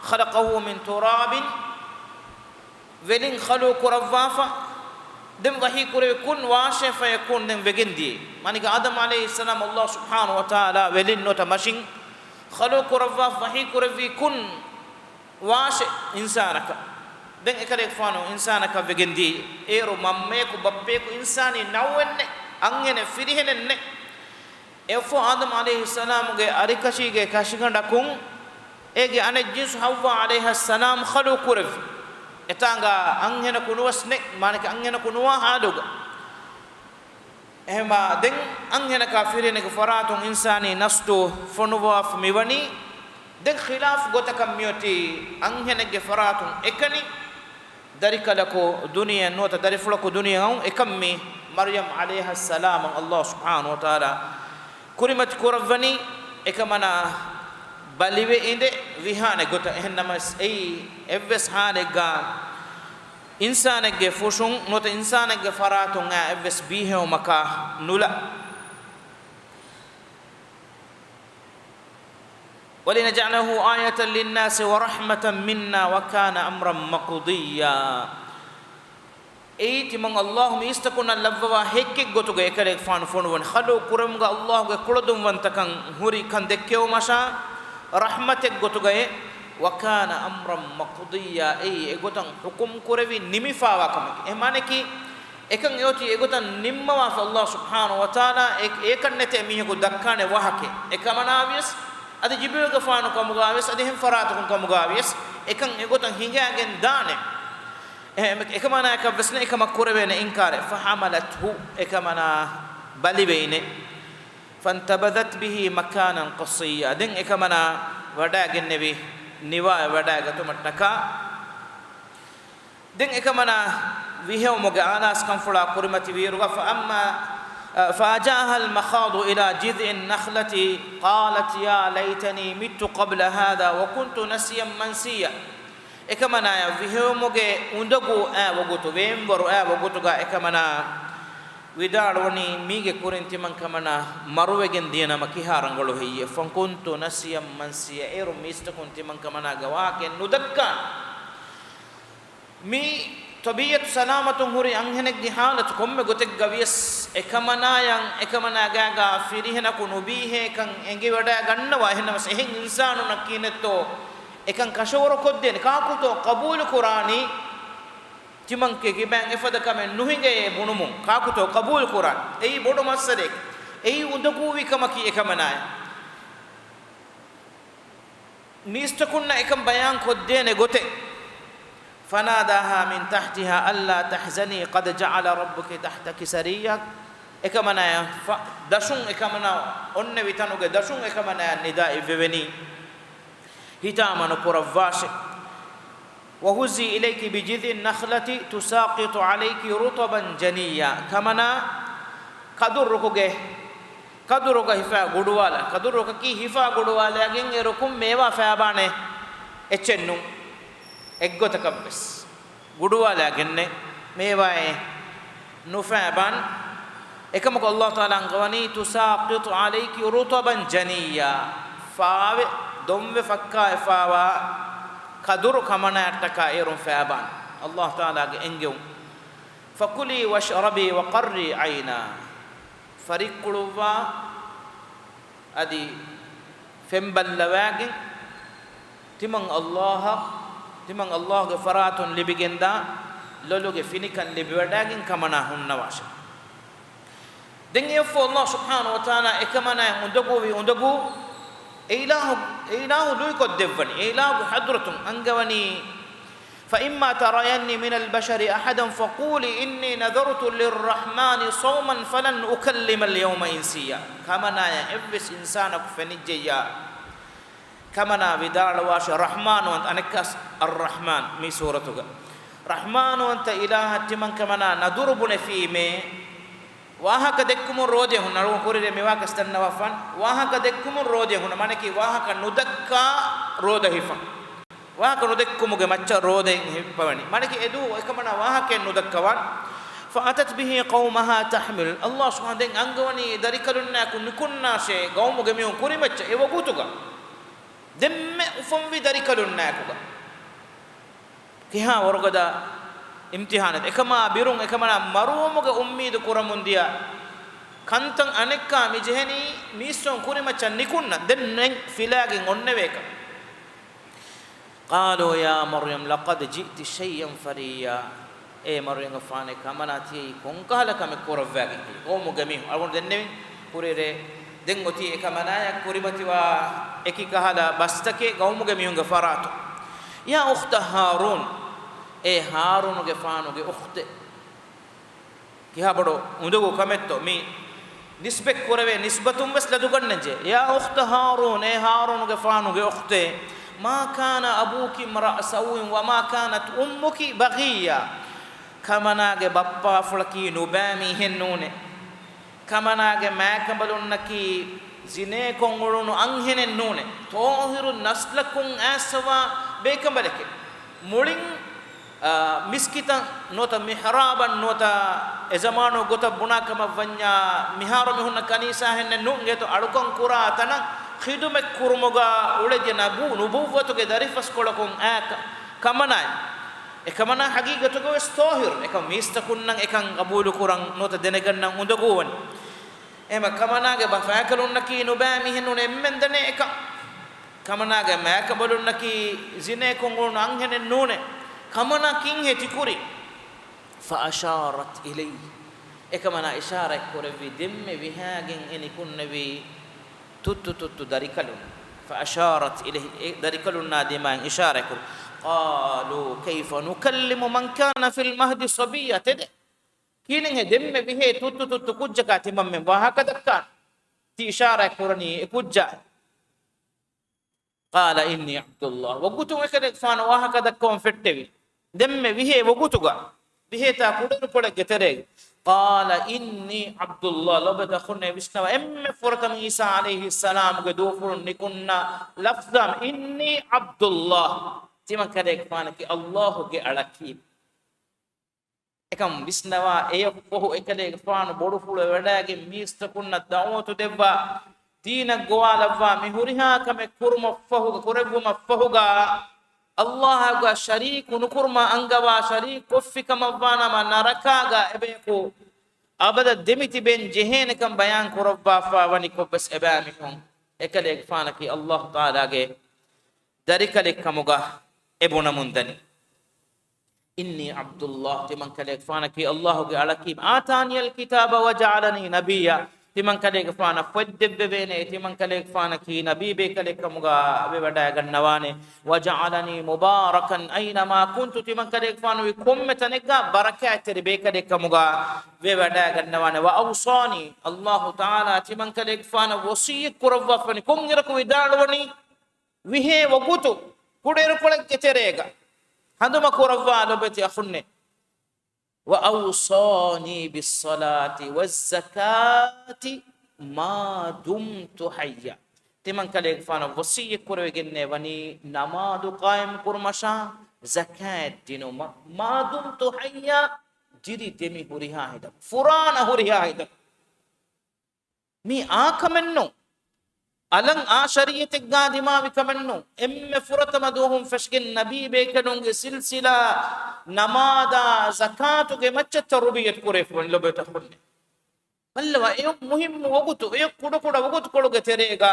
خَلَقَهُ مِن تُرَابٍ، ވެލިން ޚަލްޤު ކުރައްވާފަ، ދެން ވަޙީ ކުރެވި، كُن، ވާށޭ، فَيَكُونُ، ދެން ވެގެން ދިޔައީ. މާނައަކީ އާދަމް ޢަލައިހިއްސަލާމް ﷲ ސުބްޙާނަހޫ ވަތަޢާލާ ވެލިން ނުވަތަ މަށިން ޚަލްޤު ކުރައްވާފަ، ވަޙީ ކުރެއްވީ، كُن، ވާށޭ، އިންސާނަކަށް. ދެން އެކަލޭގެފާނު އިންސާނަކަށް ވެގެން ދިޔައީ. އޭރު މަންމަޔަކު، ބައްޕަޔަކު، އިންސާނީ ނައުއެއް ނެތް، އަންހެނެއް ފިރިހެނެއް ނެތް. އެއަށްފަހު އާދަމް ޢަލައިހިއްސަލާމުގެ އަރިކަށީގެ ކަށިގަނޑަކުން އޭގެ އަނެއް ޖިންސު ޙައްވާ ޢަލައިހައްސަލާމް ޚަލްޤު ކުރެއްވި. އެތާނގަ އަންހެނަކު ނުވެސް ނެތް، މާނައަކީ އަންހެނަކު ނުވާ ޙާލުގަ. އެހެމާ ދެން އަންހެނަކާ ފިރިހެނެއްގެ ފަރާތުން އިންސާނީ ނަސްލު ފޮނުވާފަ މިވަނީ. ދެން ޚިލާފު ގޮތަކަށް މިއޮތީ، އަންހެނެއްގެ ފަރާތުން އެކަނި ދަރިކަލަކު ދުނިޔެ ނުވަތަ ދަރިފުޅަކު ދުނިޔެ އައުން އެކަން މި މަރްޔަމް ޢަލައިހައްސަލާމަށް ﷲ ސުބްޙާނަހޫ ވަތަޢާލާ ކުރިމަތި ކުރައްވަނީ. އެކަމަނާ ބަލިވެ އިނދެ ވިހާނެ ގޮތަށް. އެހެން ނަމަވެސް އެއީ އެއްވެސް ޙާލެއްގަ އިންސާނެއްގެ ފުށުން ނުވަތަ އިންސާނެއްގެ ފަރާތުން އައި އެއްވެސް ބީހެވުމަކާ ނުލާ. ولنجعله آية للناس ورحمة منا وكان أمرا مقضيا. އެއީ ތިމަން ﷲ މީސްތަކުންނަށް ލައްވަވާ ހެއްކެއް ގޮތުގައި އެކަލޭގެފާނު ފޮނުވަނީ. ޚަލްޤު ކުރެވުމުގަ ﷲގެ ކުޅަދުންވަންތަކަން ހުރި ކަން ދެއްކެވުމަށާ، ރަޙްމަތެއް ގޮތުގައި. وكان أمرا مقضيا، އެއީ އެގޮތަށް ޙުކުމް ކުރެވި ނިމިފާވާ ކަމެކޭ. އެ މާނައަކީ، އެކަން އެއޮތީ އެގޮތަށް ނިންމަވާފަ ﷲ ސުބްޙާނަހޫ ވަތަޢާލާ އެ-، އެކަން ނެތޭ މީހަކު ދައްކާނެ ވާހަކައެއް. އެކަމަނާވިޔަސް، އަދި ޖިބްރީލުގެފާނު ކަމުގައިވިޔަސް، އަދި އެހެން ފަރާތަކުން ކަމުގައިވިޔަސް، އެކަން އެގޮތަށް ހިނގައިގެން ދާނެ. އެ-، އެކަމަނާޔަކަށްވެސް ނެތް އެކަމަށް ކުރެވޭނެ އިންކާރެއް. فحملته، އެކަމަނާ ބަލިވެއިނެ. فانتبذت به مكانا قصيا، ދެން އެކަމަނާ ވަޑައިގެންނެވި ނިވާއަށް ވަޑައިގަތުމަށްޓަކާ. ދެން އެކަމަނާ ވިހެއުމުގެ އާލާސްކަންފުޅާ ކުރިމަތިވިއިރުގަ، فأما، އަ، فأجاءها المخاض إلى جذع النخلة قالت يا ليتني مت قبل هذا وكنت نسيا منسيا. އެކަމަނާޔަށް ވިހެއުމުގެ އުނދަގޫ އައި ވަގުތު، ވޭންވަރު އައި ވަގުތުގަ އެކަމަނާ ވިދާޅުވަނީ، މީގެ ކުރިން ތިމަން ކަމަނާ މަރުވެގެން ދިޔަ ނަމަ ކިހާ ރަނގަޅު ހެއްޔޭ؟ فكنت نسيا منسيا، އޭރު މީސްތަކުން ތިމަން ކަމަނާގެ ވާހަކައެއް ނުދައްކާނެ. މީ ޠަބީޢަތު ސަލާމަތުން ހުރި އަންހެނެއްގެ ޙާލަތު. ކޮންމެ ގޮތެއްގަ ވިޔަސް އެކަމަނާޔަށް އެކަމަނާ ގާގާ ފިރިހެނަކު ނުބީހޭކަން އެނގިވަޑައިގަންނަވާ. އެހެންނަމަސް އެހެން އިންސާނުންނަށް ކިހިނެއްތޯ އެކަން ކަށަވަރު ކޮށްދޭނެ؟ ކާކުތޯ ޤަބޫލު ކުރާނީ؟ ތިމަންކެ ކިބައިން އެފަދަ ކަމެއް ނުހިނގައޭ ބުނުމުން ކާކުތޯ ޤަބޫލު ކުރާނީ؟ އެއީ ބޮޑު މައްސަލައެއް. އެއީ އުނދަގޫވި ކަމަކީ އެކަމަނާޔަށް. މީސްތަކުންނަށް އެކަން ބަޔާން ކޮށްދޭނެ ގޮތެއް. فناداها من تحتها ألا تحزني قد جعل ربك تحتك سريا. އެކަމަނާޔަށް ފަ-، ދަށުން އެކަމަނާ އޮންނެވި ތަނުގެ ދަށުން އެކަމަނާޔަށް ނިދާ އިއްވެވެނީ. ހިތާމަ ނުކުރައްވާށެ. وهزي إليك بجذع النخلة تساقط عليك رطبا جنيا. ކަމަނާ، ކަދުރުކުގެ، ކަދުރުގަ ހިފާ ގުޑުވާލާ، ކަދުރުކަކީ ހިފާ ގުޑުވާލާގެން އޭރު ކޮން މޭވާ ފައިބާނެ އެއްޗެއް ނޫން. އެއްގޮތަކަށްވެސް ގުޑުވާލާގެންނެއް މޭވާއެއް ނުފައިބާން. އެކަމަކު ﷲ ތަޢާލާ އަންގަވަނީ، تساقط عليك رطبا جنيا. ފާވެ، ދޮންވެ ފައްކާވެފާވާ ކަދުރު ކަމަނާއަށްޓަކާ އޭރުން ފައިބާން. ﷲ ތަޢާލާގެ އެންގެވުން. فكلي واشربي وقري عينا. ފަރިއްކުޅުއްވާ، އަދި ފެންބައްލަވާގެން، ތިމަން ﷲ، ތިމަން ﷲގެ ފަރާތުން ލިބިގެންދާ ލޮލުގެ ފިނިކަން ލިބިވަޑައިގެން ކަމަނާ ހުންނަވާށެ. ދެން އެއަށްފަހު ﷲ ސުބްޙާނަހޫ ވަތަޢާލާ އެކަމަނާއަށް އުނދަގޫވި އުނދަގޫ، އެ އިލާހު، އެ އިލާހު ލުއިކޮށްދެއްވަނީ، އެ އިލާހުގެ ޙަޟްރަތުން އަންގަވަނީ، فإما ترين من البشر أحدا فقولي إني نذرت للرحمن صوما فلن أكلم اليوم إنسيا. ކަމަނާޔަށް އެއްވެސް އިންސާނަކު ފެނިއްޖެއްޔާ، ކަމަނާ ވިދާޅުވާށެ، ރަޙްމާނުވަންތަ، އަނެއްކާސް އައްރަޙްމާން މި ސޫރަތުގަ. ރަޙްމާނުވަންތަ އިލާހަށް ތިމަން ކަމަނާ ނަދުރު ބުނެފީމޭ، ވާހަކަ ދެއްކުމުން ރޯދަ ހުންނަ، އަޅުގަނޑު ކުރިއްރޭ މިވާހަކަ ދަންނަވާފާނެ. ވާހަކަ ދެއްކުމުން ރޯދަ ހުންނަ، މާނައަކީ ވާހަކަ ނުދައްކާ ރޯދަ ހިފަން. ވާހަކަ ނުދެއްކުމުގެ މައްޗަށް ރޯދައިން ހިއްޕަވަނީ. މާނައަކީ އެދުވަހު އެކަމަނާ ވާހަކައެއް ނުދައްކަވާން. فأتت به قومها تحمله. ﷲ ސުބްޙާނަހޫ ދެން އަންގަވަނީ ދަރިކަލުންނާއެކު ނިކުންނާށޭ ގައުމުގެ މީހުން ކުރިމައްޗަށް އެ ވަގުތުގަ. ދެންމެ އުފަންވި ދަރިކަލުންނާއެކުގަ. ކިހާ ވަރުގަދަ އިމްތިޙާނެއް. އެކަމާ ބިރުން އެކަމަނާ މަރުވުމުގެ އުއްމީދު ކުރަމުންދިޔަ ކަންތައް އަނެއްކާ މިޖެހެނީ މީސްތަކުން ކުރިމައްޗަށް ނިކުންނަ. ދެން ނެތް ފިލާގެން އޮންނެވޭކަށް. قالوا يا مريم لقد جئت شيئا فريا. އޭ މަރްޔަމްގެފާނޭ، ކަމަނާ ތިޔައީ ކޮންކަހަލަ ކަމެއް ކުރައްވާގެން ހެއްޔޭ؟ ގައުމުގެ މީހުން އަޅުގަނޑު ދެންނެވިން ކުރިއެރޭ. ދެން އޮތީ އެކަމަނާޔަށް ކުރިމަތިވާ އެކި ކަހަލަ ބަސްތަކެއް ގައުމުގެ މީހުންގެ ފަރާތުން. يا أخت هارون، އޭ ހާރޫނުގެފާނުގެ އުޚްތެއް. ކިހާ ބޮޑު އުނދަގޫ ކަމެއްތޯ މި ނިސްބަތް ކުރެވޭ ނިސްބަތުން ވެސް ލަދުގަންނަންޖެހޭ. يا أخت هارون، އޭ ހާރޫނުގެފާނުގެ އުޚްތޭ، ما كان أبوك امرأ سوء وما كانت أمك بغيا. ކަމަނާގެ ބައްޕާފުޅަކީ ނުބައި މީހެއް ނޫނޭ. ކަމަނާގެ މާކަނބަލުންނަކީ ޒިނޭކޮށް އުޅުނު އަންހެނެއް ނޫނޭ. ޠާހިރު ނަސްލަކުން އައިސްފަވާ ބޭކަނބަލެކޭ. މުޅިން، އާ، މިސްކިތަށް ނުވަތަ މިޙްރާބަށް ނުވަތަ އެޒަމާނު ގޮތަށް ބުނާ ކަމަށް ވަންޏާ، މިހާރު މި ހުންނަ ކަނީސާހެންނެއް ނޫން. އެތޯ އަޅުކަން ކުރާ ތަނަށް ޚިދުމަތް ކުރުމުގަ އުޅެދިޔަ ނަބޫ-، ނުބުއްވަތުގެ ދަރިފަސްކޮޅަކުން އާ ކަ-، ކަމަނާ، އެކަމަނާ ޙަޤީޤަތުގަވެސް ޠާހިރު، އެކަމަ މީސްތަކުންނަށް އެކަން ޤަބޫލު ކުރަން ނުވަތަ ދެނެގަންނަން އުނދަގޫވަނީ. އެހެމަ ކަމަނާގެ ބަފާކަލުންނަކީ ނުބައި މީހެއް ނޫނޭ، އެންމެން ދަނޭ އެކަން. ކަމަނާގެ މާކަބަލުންނަކީ ޒިނޭކޮށް އުޅުނު އަންހެނެއް ނޫނޭ. ކަމަނާ ކިންހޭ ތިކުރީ؟ فأشارت إليه. އެކަމަނާ އިޝާރާތް ކުރެއްވި ދެންމެ ވިހާގެން އެ ނިކުންނެވީ ތުއްތު ތުއްތު ދަރިކަލުން. فأشارت إليه، އެ ދަރިކަލުންނާ ދިމާއިން އިޝާރާތް ކުރި. قالوا كيف نكلم من كان في المهد صبيا. ތެދެއް. ކިހިނެއްހޭ ދެންމެ ވިހޭ ތުއްތު ތުއްތު ކުއްޖަކާ ތިމަންމެން ވާހަކަ ދައްކާނީ؟ ތި އިޝާރާތް ކުރަނީ އެ ކުއްޖާ. قال إني عبد الله. ވަގުތުން އެކަލޭގެފާނު ވާހަކަ ދައްކަވަން ފެއްޓެވި. ދެންމެ ވިހޭ ވަގުތުގަ، ވިހޭތާ ކުޑަރުކޮޅެއްގެ ތެރޭގަ. قال إني عبد الله. ލޮބުވެތި އަޚުންނޭ ވިސްނަވާ، އެންމެ ފުރަތަމަ ޢީސާ ޢަލައިހިއްސަލާމުގެ ދުވަހު ކުރުން ނިކުންނަ ލަފްޒާ، إني عبد الله. ތިމަން ކަލޭގެފާނަކީ ﷲ ގެ އަޅަކީ. އެކަމް ވިސްނަވާ، އެޔަކުފަހު އެކަލޭގެފާނު ބޮޑުފުޅު ވެވަޑައިގެން މީސްތަކުންނަށް ދަޢުވަތު ދެއްވާ، ދީނަށް ގޮވާލައްވާ، މި ހުރިހާ ކަމެއް ކުރުމަށްފަހުގަ، ކުރެއްވުމަށްފަހުގަ، ﷲއާ ޝަރީކު ނުކުރުމަށް އަންގަވާ، ޝަރީކު ކޮށްފި ކަމަށްވާނަމަ، ނަރަކާގަ އެބަޔަކު އަބަދަށް ދެމިތިބެން ޖެހޭނެކަން ބަޔާން ކުރައްވާފަ ވަނިކޮށްވެސް އެބައިމީހުން އެކަލޭގެފާނަކީ ﷲ ތަޢާލާގެ ދަރިކަލެއްކަމުގަ އެ ބުނަމުންދަނީ. إني عبد الله، ތިމަން ކަލޭގެފާނަކީ ﷲ ގެ އަޅަކީ. آتاني الكتاب وجعلني نبيا، ތިމަން ކަލޭގެފާނަށް ފޮތް ދެއްވެވޭނެ، ތިމަން ކަލޭގެފާނަކީ ނަބީ ބޭކަލެއްކަމުގަ ވެވަޑައިގަންނަވާނެ. وجعلني مباركا أينما كنت، ތިމަން ކަލޭގެފާނު ވީ ކޮންމެ ތަނެއްގަ ބަރަކާތްތެރި ބޭކަލެއްކަމުގަ ވެވަޑައިގަންނަވާނެ. وأوصاني، ﷲ ތަޢާލާ ތިމަން ކަލޭގެފާނަށް ވަޞިއްޔަތް ކުރައްވާފަވަނީ، ކޮންއިރަކު ވިދާޅުވަނީ؟ ވިހޭ ވަގުތު ކުޑައިރުކޮޅެއްގެ ތެރޭގަ ހަނދުމަ ކުރައްވާ ލޮބުވެތި އަޚުންނޭ. وأوصاني بالصلاة والزكاة ما دمت حيا. ތިމަން ކަލޭގެފާނަށް ވަޞިއްޔަތް ކުރެވިގެންނޭ ވަނީ ނަމާދު ޤާއިމް ކުރުމަށާ، ޒަކާތް ދިނުމަށް، ما دمت حيا، ދިރި ދެމި ހުރިހާ ހިނދަކު، ފުރާނަ ހުރިހާ ހިނދަކު. މީ އާ ކަމެއް ނޫން. އަލަށް އާ ޝަރީޢަތެއްގާ ދިމާވި ކަމެއް ނޫން. އެންމެ ފުރަތަމަ ދުވަހުން ފެށިގެން ނަބީ ބޭކަލުންގެ ސިލްސިލާ ނަމާދާ ޒަކާތުގެ މައްޗަށް ތަރުބިޔަތު ކުރެވިފަވަނީ ލޮބުވެތި އަޚުންނޭ. ބައްލަވާ، އެޔޮ މުހިއްމު ވަގުތު، އެޔޮ ކުޑަކުޑަ ވަގުތުކޮޅުގެ ތެރޭގަ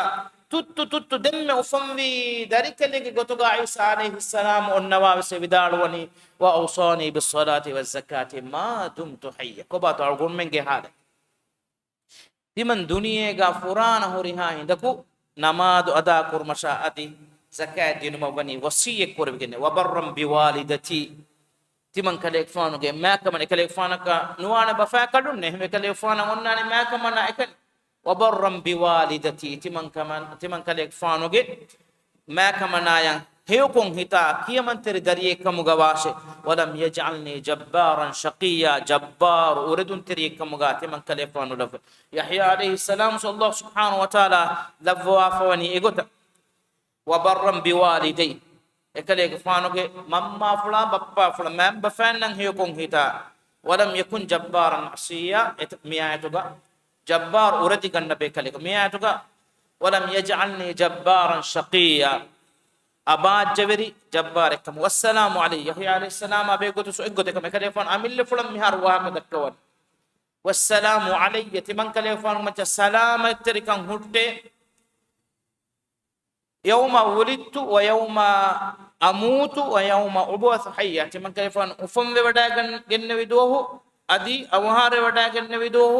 ތުއްތު ތުއްތު ދެންމެ އުފަންވީ ދަރިކަލެއްގެ ގޮތުގަ ޢީސާ ޢަލައިހިއްސަލާމް އޮންނަވާވެސް ވިދާޅުވަނީ، وأوصاني بالصلاة والزكاة ما دمت حيا. ކޮބާތޯ އަޅުގަނޑުމެންގެ ޙާލެއް؟ ތިމަން ދުނިޔޭގަ ފުރާނަ ހުރިހާ ހިނދަކު ނަމާދު އަދާ ކުރުމަށާ އަދި ޒަކާތް ދިނުމަށް ވަނީ ވަޞިއްޔަތް ކުރެވިގެން، وبرا بوالدتي، ތިމަން ކަލޭގެފާނުގެ މާކަމަށް، އެކަލޭގެފާނަކަށް ނުވާނެ ބަފާކަލުންނެއް، އެކަލޭގެފާނަށް އޮންނާނެ މާކަމަނާ އެކަނި. وبرا بوالدتي، ތިމަން ކަމަން، ތިމަން ކަލޭގެފާނުގެ މާކަމަނާޔަށް ހެޔޮކޮށް ހިތާ ކިޔަމަންތެރި ދަރިއެއްކަމުގަ ވާށޭ. ولم يجعلني جبارا شقيا، ޖައްބާރު އުރެދުންތެރިއެއްކަމުގަ ތިމަން ކަލޭގެފާނު ނުލައްވަ. ޔަޙްޔާ ޢަލައިހިއްސަލާމް ﷲ ސުބްޙާނަހޫ ވަތަޢާލާ ލައްވަވާފަވަނީ އެގޮތަށް. وبرا بوالديه، އެކަލޭގެފާނުގެ މަންމާފުޅާ ބައްޕާފުޅަށް މައިންބަފައިންނަށް ހެޔޮކޮށް ހިތާ. ولم يكن جبارا عصيا، އެތަ-، މިއާޔަތުގަ ޖައްބާރު އުރެދިގަންނަ ބޭކަލެކު. މިއާޔަތުގަ ولم يجعلني جبارا شقيا، އަބާއްޖަވެރި ޖައްބާރެއްކަމު. والسلام علي، ޔަޙްޔާ ޢަލައިހިއްސަލާމާ ބެހޭގޮތުން އެއްގޮތަކަށް އެކަލޭގެފާނު އަމިއްލަފުޅަށް މިހާރު ވާހަކަ ދައްކަވަނީ. والسلام علي، ތިމަންކަލޭގެފާނު މައްޗަށް ސަލާމަތްތެރިކަން ހުއްޓޭ. يوم ولدت ويوم أموت ويوم أبعث حيا، ތިމަންކަލޭގެފާނު އުފަންވެވަޑައިގެން-، ގެންނެވި ދުވަހު، އަދި އަވަހާރަވެވަޑައިގެންނެވި ދުވަހު،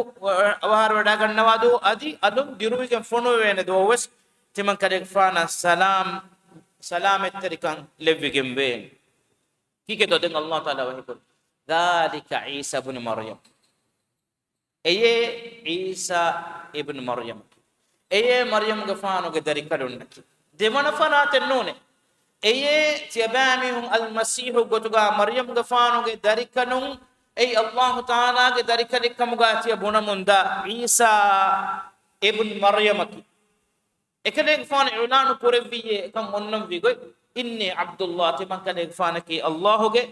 އަވަހާރަވެވަޑައިގަންނަވާ ދުވަހު، އަދި އަލުން ދިރުވިގެން ފޮނުވެވޭނެ ދުވަހުވެސް ތިމަންކަލޭގެފާނަށް ސަލާމް، ސަލާމަތްތެރިކަން ލެއްވިގެންވޭ. ކީކޭތޯ ދެން ﷲ ތަޢާލާ ވަޙީކުރީ؟ ذلك عيسى ابن مريم. އެޔޭ ޢީސާ އިބްނު މަރްޔަމަކީ. އެޔޭ މަރްޔަމްގެފާނުގެ ދަރިކަލުންނަކީ. ދެވަނަ ފަރާތެއް ނޫނޭ. އެޔޭ ތިޔަބައިމީހުން އަލްމަސީޙު ގޮތުގަ މަރްޔަމްގެފާނުގެ ދަރިކަލުން، އެއީ ﷲ ތަޢާލާގެ ދަރިކަލެއްކަމުގަ ތިޔަ ބުނަމުންދާ ޢީސާ އިބްނު މަރްޔަމަކީ. އެކަލޭގެފާނު އިޢުލާނު ކުރެއްވިއޭ އެކަން އޮންނަންވީ ގޮތް، إني عبد الله، ތިމަންކަލޭގެފާނަކީ ﷲ ގެ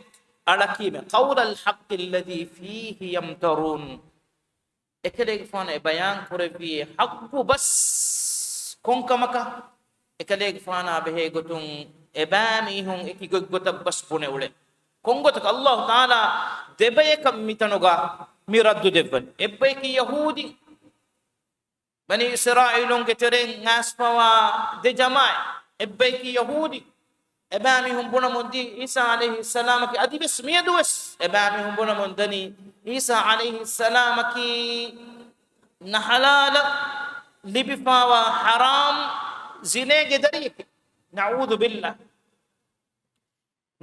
އަޅަކީމެ. قول الحق الذي فيه يمترون. އެކަލޭގެފާނު އެ ބަޔާން ކުރެއްވިއޭ ޙައްޤު ބަސް ކޮންކަމަކަށް؟ އެކަލޭގެފާނާ ބެހޭ ގޮތުން އެބައިމީހުން އެކި ގޮތްގޮތަށް ބަސް ބުނެ އުޅެން. ކޮންގޮތަކަށް؟ އައްލާހު ތަޢާލާ ދެބަޔަކަށް މިތަނުގަ މި ރައްދު ދެއްވަނީ. އެއްބަޔަކީ ޔަހޫދީ. ބަނީ އިސްރާއީލުންގެ ތެރެއިން އައިސްފަވާ ދެ ޖަމާޢަތް، އެއްބަޔަކީ ޔަހޫދީ. އެބައިމީހުން ބުނަމުން ދިޔައީ ޢީސާ ޢަލައިހިއްސަލާމަކީ، އަދިވެސް މިއަދުވެސް އެބައިމީހުން ބުނަމުން ދަނީ ޢީސާ ޢަލައިހިއްސަލާމަކީ ނަޙަލާލަށް ލިބިފަވާ ޙަރާމް ޒިނޭގެ ދަރިއެކޭ. ނަޢޫޛު ބިﷲ.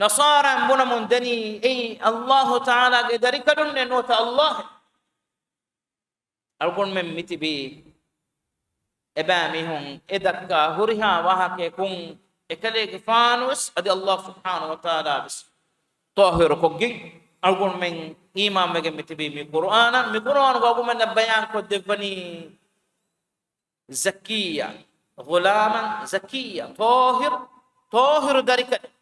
ނަޞާރާއިން ބުނަމުން ދަނީ އެއީ އައްލާހު ތަޢާލާގެ ދަރިކަލުންނޭ ނުވަތަ އައްލާހެއް. އަޅުގަނޑުމެން މިތިބީ އެބައިމީހުން އެ ދައްކާ ހުރިހާ ވާހަކަޔަކުން އެކަލޭގެފާނުވެސް އަދި އައްލާހު ސުބްޙާނަހޫ ވަތަޢާލާވެސް ޠާހިރުކޮށްގެން އަޅުގަނޑުމެން އީމާންވެގެން މިތިބީ މި ޤުރުއާނަށް. މި ޤުރުއާނުގަ އަޅުގަނޑުމެންނަށް ބަޔާންކޮށްދެއްވަނީ ޒަކިއްޔާ، ޣުލާމަން ޒަކިއްޔާ، ޠާހިރު، ޠާހިރު ދަރިކަލެއް.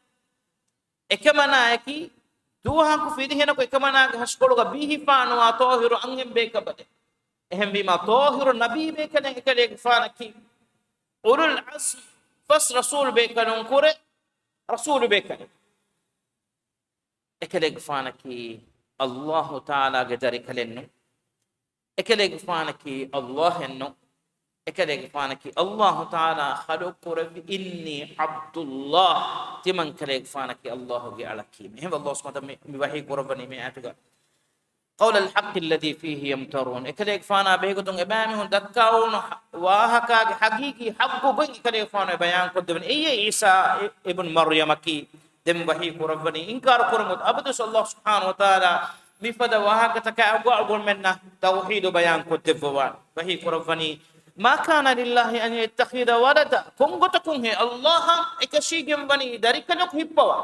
އެކަމަނާއަކީ، ދުވަހަކު ފިރިހެނަކު އެކަމަނާގެ ހަށިކޮޅުގަ ބީހިފާނުވާ ޠާހިރު އަންހެން ބޭކަނބަލެއް. އެހެންވީމާ، ޠާހިރު ނަބީ ބޭކަލެއް އެކަލޭގެފާނަކީ، އުލުލް ޢަޒްމް ފަސް ރަސޫލު ބޭކަލުން ކުރެ ރަސޫލު ބޭކަލެއް. އެކަލޭގެފާނަކީ އައްލާހު ތަޢާލާގެ ދަރިކަލެއްނު. އެކަލޭގެފާނަކީ އައްލާހެއްނު. އެކަލޭގެފާނަކީ އައްލާހު ތަޢާލާ ޚަލުޤު ކުރެއްވި، "إني عبد الله"، ތިމަން ކަލޭގެފާނަކީ އައްލާހުގެ އަޅަކީ. އެހެންވެ، އައްލާހު ސުބްޙާނަހޫ ވަތަޢާލާ މި، މި ވަޙީ ކުރައްވަނީ މި އާޔަތުގަ، "قول الحق الذي فيه يمترون"، އެކަލޭގެފާނާ ބެހޭގޮތުން އެބައިމީހުން ދައްކާ އޮންނަ ވާހަކާގެ ޙަޤީޤީ ޙައްޤު ގޮތް އެކަލޭގެފާނު ބަޔާންކޮށްދެވަނީ. އެއީ ޢީސާ އި، އިބްނު މަރްޔަމަކީ ދެން ވަޙީ ކުރައްވަނީ. އިންކާރު ކުރުމުން އަބަދުވެސް އައްލާހު ސުބްޙާނަހޫ ވަތަޢާލާ މިފަދަ ވާހަކަތަކާ އަގު އަޅުގަނޑުމެންނަށް ތައުޙީދު ބަޔާން ކޮށްދެއްވަވާނެ. ވަޙީ ކުރައްވަނީ، "ما كان لله أن يتخذ ولدا"، ކޮންގޮތަކުންހޭ އައްލާހަށް އެކަށީގެން ވަނީ ދަރިކަލަކު ހިއްޕަވާ؟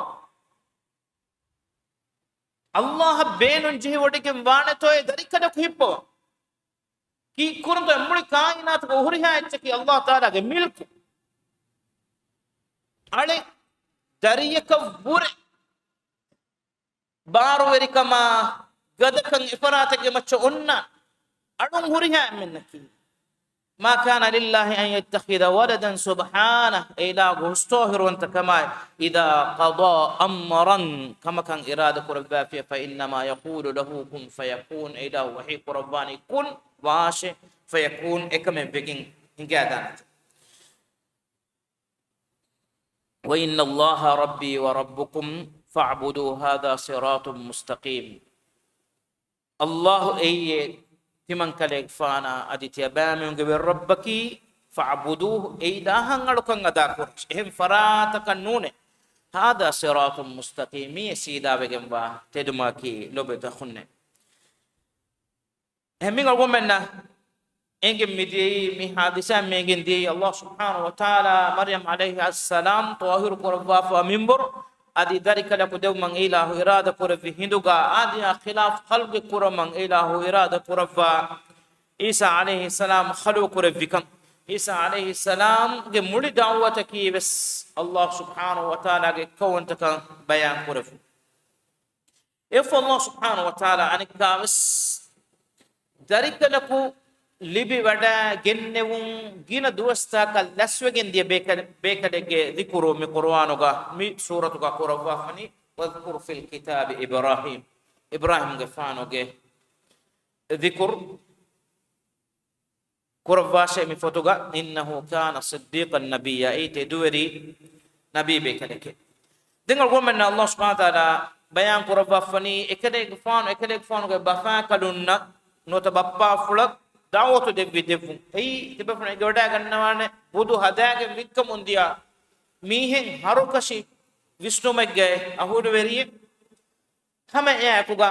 އައްލާހަށް ބޭނުން ޖެހިވޮޑިގެން ވާނެތޯއޭ ދަރިކަލަކު ހިއްޕަވާ؟ ކީއްކުރަންތޯ މުޅި ކާއިނާތުގަ ހުރިހާ އެއްޗަކީ އައްލާހު ތަޢާލާގެ މިލްކު. އަޅެ ދަރިޔަކަށް ވުރެ ބާރުވެރިކަމާ ގަދަކަން އެފަރާތެއްގެ މައްޗަށް އޮންނަ އަޅުން ހުރިހާ އެންމެންނަކީ، "ما كان لله أن يتخذ ولدا سبحانه"، އެ އިލާހުގެ ހުސްޠާހިރުވަންތަކަމާއި، "إذا قضى أمرا"، ކަމަކަށް އިރާދަ ކުރެއްވާފިއްޔާ، "فإنما يقول له كن فيكون"، އެ އިލާހު ވަޙީ ކުރައްވާނީ، "كن"، ވާށޭ، "فيكون"، އެކަމެއް ވެގެން ހިނގާދާނެތީ. "وإن الله ربي وربكم فاعبدوه هذا صراط مستقيم". އައްލާހު އެއީ ތިމަން ކަލޭގެފާނާ އަދި ތިޔަބައިމީހުންގެ ވެރި ރައްބަކީ، "فاعبدوه"، އެއިލާހަށް އަޅުކަން އަދާކުރުން. އެހެން ފަރާތަކަށް ނޫނޭ. "هذا صراط مستقيم"، މިއީ ސީދާވެގެންވާ ތެދުމަކީ ލޮބުވެތި އަޚުންނޭ. އެހެންވީމަ އަޅުގަނޑުމެންނަށް އެނގެން މިދިޔައީ، މި ޙާދިސާއިން މި އެނގެން ދިޔައީ، އައްލާހު ސުބްޙާނަހޫ ވަތަޢާލާ މަރްޔަމް ޢަލައިހާއައްސަލާމް ޠާހިރު ކުރައްވާފަ މިންވަރު އަދި ދަރިކަލަކު ދެއްވުމަށް އެ އިލާހު އިރާދަ ކުރެއްވި ހިނދުގަ، އާދަޔާ ޚިލާފް ޚަލްޤެއް ކުރުމަށް އެ އިލާހު އިރާދަ ކުރައްވާ ޢީސާ ޢަލައިހިއްސަލާމް ޚަލުޤު ކުރެއްވިކަން، ޢީސާ ޢަލައިހިއްސަލާމްގެ މުޅި ދަޢުވަތަކީ ވެސް އައްލާހު ސުބްޙާނަހޫ ވަތަޢާލާގެ އެއްކައުވަންތަކަން ބަޔާން ކުރެއްވުން. އެއަށްފަހު އައްލާހު ސުބްޙާނަހޫ ވަތަޢާލާ އަނެއްކާވެސް ދަރިކަލަކު ލިބިވަޑައިގެންނެވުން ގިނަ ދުވަސްތަކަށް ލަސްވެގެން ދިޔަ ބޭކަލެ-، ބޭކަލެއްގެ ޛިކުރު މި ޤުރުއާނުގަ، މި ސޫރަތުގަ ކުރައްވާފަނީ، "واذكر في الكتاب إبراهيم"، އިބްރާހީމްގެފާނުގެ ޛިކުރު ކުރައްވާށޭ މި ފޮތުގަ، "إنه كان صديقا نبيا"، އެއީ ތެދުވެރި ނަބީ ބޭކަލެކޭ. ދެން އަޅުގަނޑުމެންނަށް އައްލާހު ސުބްޙާނަހޫ ވަތަޢާލާ ބަޔާން ކުރައްވާފަނީ، އެކަލޭގެފާނު، އެކަލޭގެފާނުގެ ބަފާކަލުންނަށް ނުވަތަ ބައްޕާފުޅަށް ދަޢުވަތު ދެއްވި ދެއްވުން. އެއީ ތިބޭފުޅުން އެނގިވަޑައިގަންނަވާނެ، ބުދު ހަދާގެން ވިއްކަމުން ދިޔަ މީހެއް ހަރުކަށި ވިސްނުމެއްގައި އަހުލުވެރިއެއް. ހަމަ އެއާއެކުގަ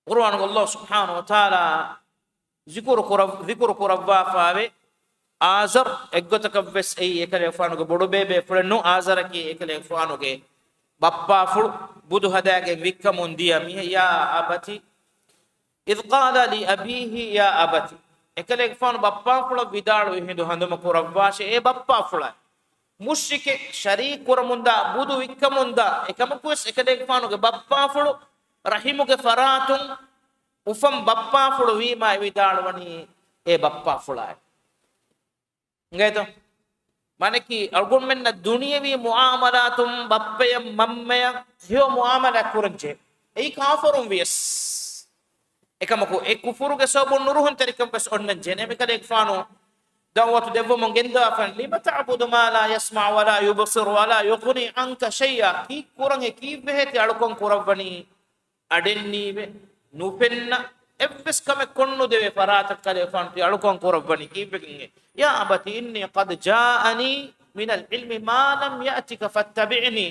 ޤުރުއާނުގަ އައްލާހު ސުބްޙާނަހޫ ވަތަޢާލާ ޛިކުރު ކުރަ-، ޛިކުރު ކުރައްވާފައިވޭ އާޒަރު އެއްގޮތަކަށްވެސް އެއީ އެކަލޭގެފާނުގެ ބޮޑުބޭބޭފުޅެއް ނޫން، އާޒަރަކީ އެކަލޭގެފާނުގެ ބައްޕާފުޅު، ބުދު ހަދާގެން ވިއްކަމުން ދިޔަ މީހެއް. "يا أبت إذ قال لأبيه يا أبت"، އެކަލޭގެފާނު ބައްޕާފުޅަށް ވިދާޅުވި ހިނދު ހަނދުމަ ކުރައްވާށޭ، އޭ ބައްޕާފުޅާ. މުޝްރިކެއް ޝަރީކް ކުރަމުންދާ، ބުދު ވިއްކަމުންދާ، އެކަމަކުވެސް އެކަލޭގެފާނުގެ ބައްޕާފުޅު ރަޙިމުގެ ފަރާތުން އުފަން ބައްޕާފުޅު ވީމާ އެ ވިދާޅުވަނީ، އޭ ބައްޕާފުޅާ. އިނގޭތޯ؟ މާނައަކީ އަޅުގަނޑުމެންނަށް ދުނިޔަވީ މުޢާމަލާތުން ބައްޕަޔަށް މަންމަޔަށް ހެޔޮ މުޢާމަލާތް ކުރަންޖެހޭ. އެއީ ކާފަރުން ވިޔަސް. އެކަމަކު އެ ކުފުރުގެ ސަބަބުން ނުރުހުންތެރިކަން ވެސް އޮންނަން ޖެހޭނެ. އެކަލޭގެފާނު ދަޢުވަތު ދެއްވަމުން ގެންދަވާފަ، "لم تعبد ما لا يسمع ولا يبصر ولا يغني عنك شيئا." ކީއްކުރަން އެ ކީއްވެހޭ ތި އަޅުކަން ކުރައްވަނީ؟ އަޑެއްނީވެ، ނުފެންނަ، އެއްވެސް ކަމެއް ކޮށްނުދެވޭ ފަރާތަށް ކަލޭގެފާނު ތި އަޅުކަން ކުރައްވަނީ ކީއްވެގެންހޭ؟ "يا أبت إني قد جاءني من العلم ما لم يأتك فاتبعني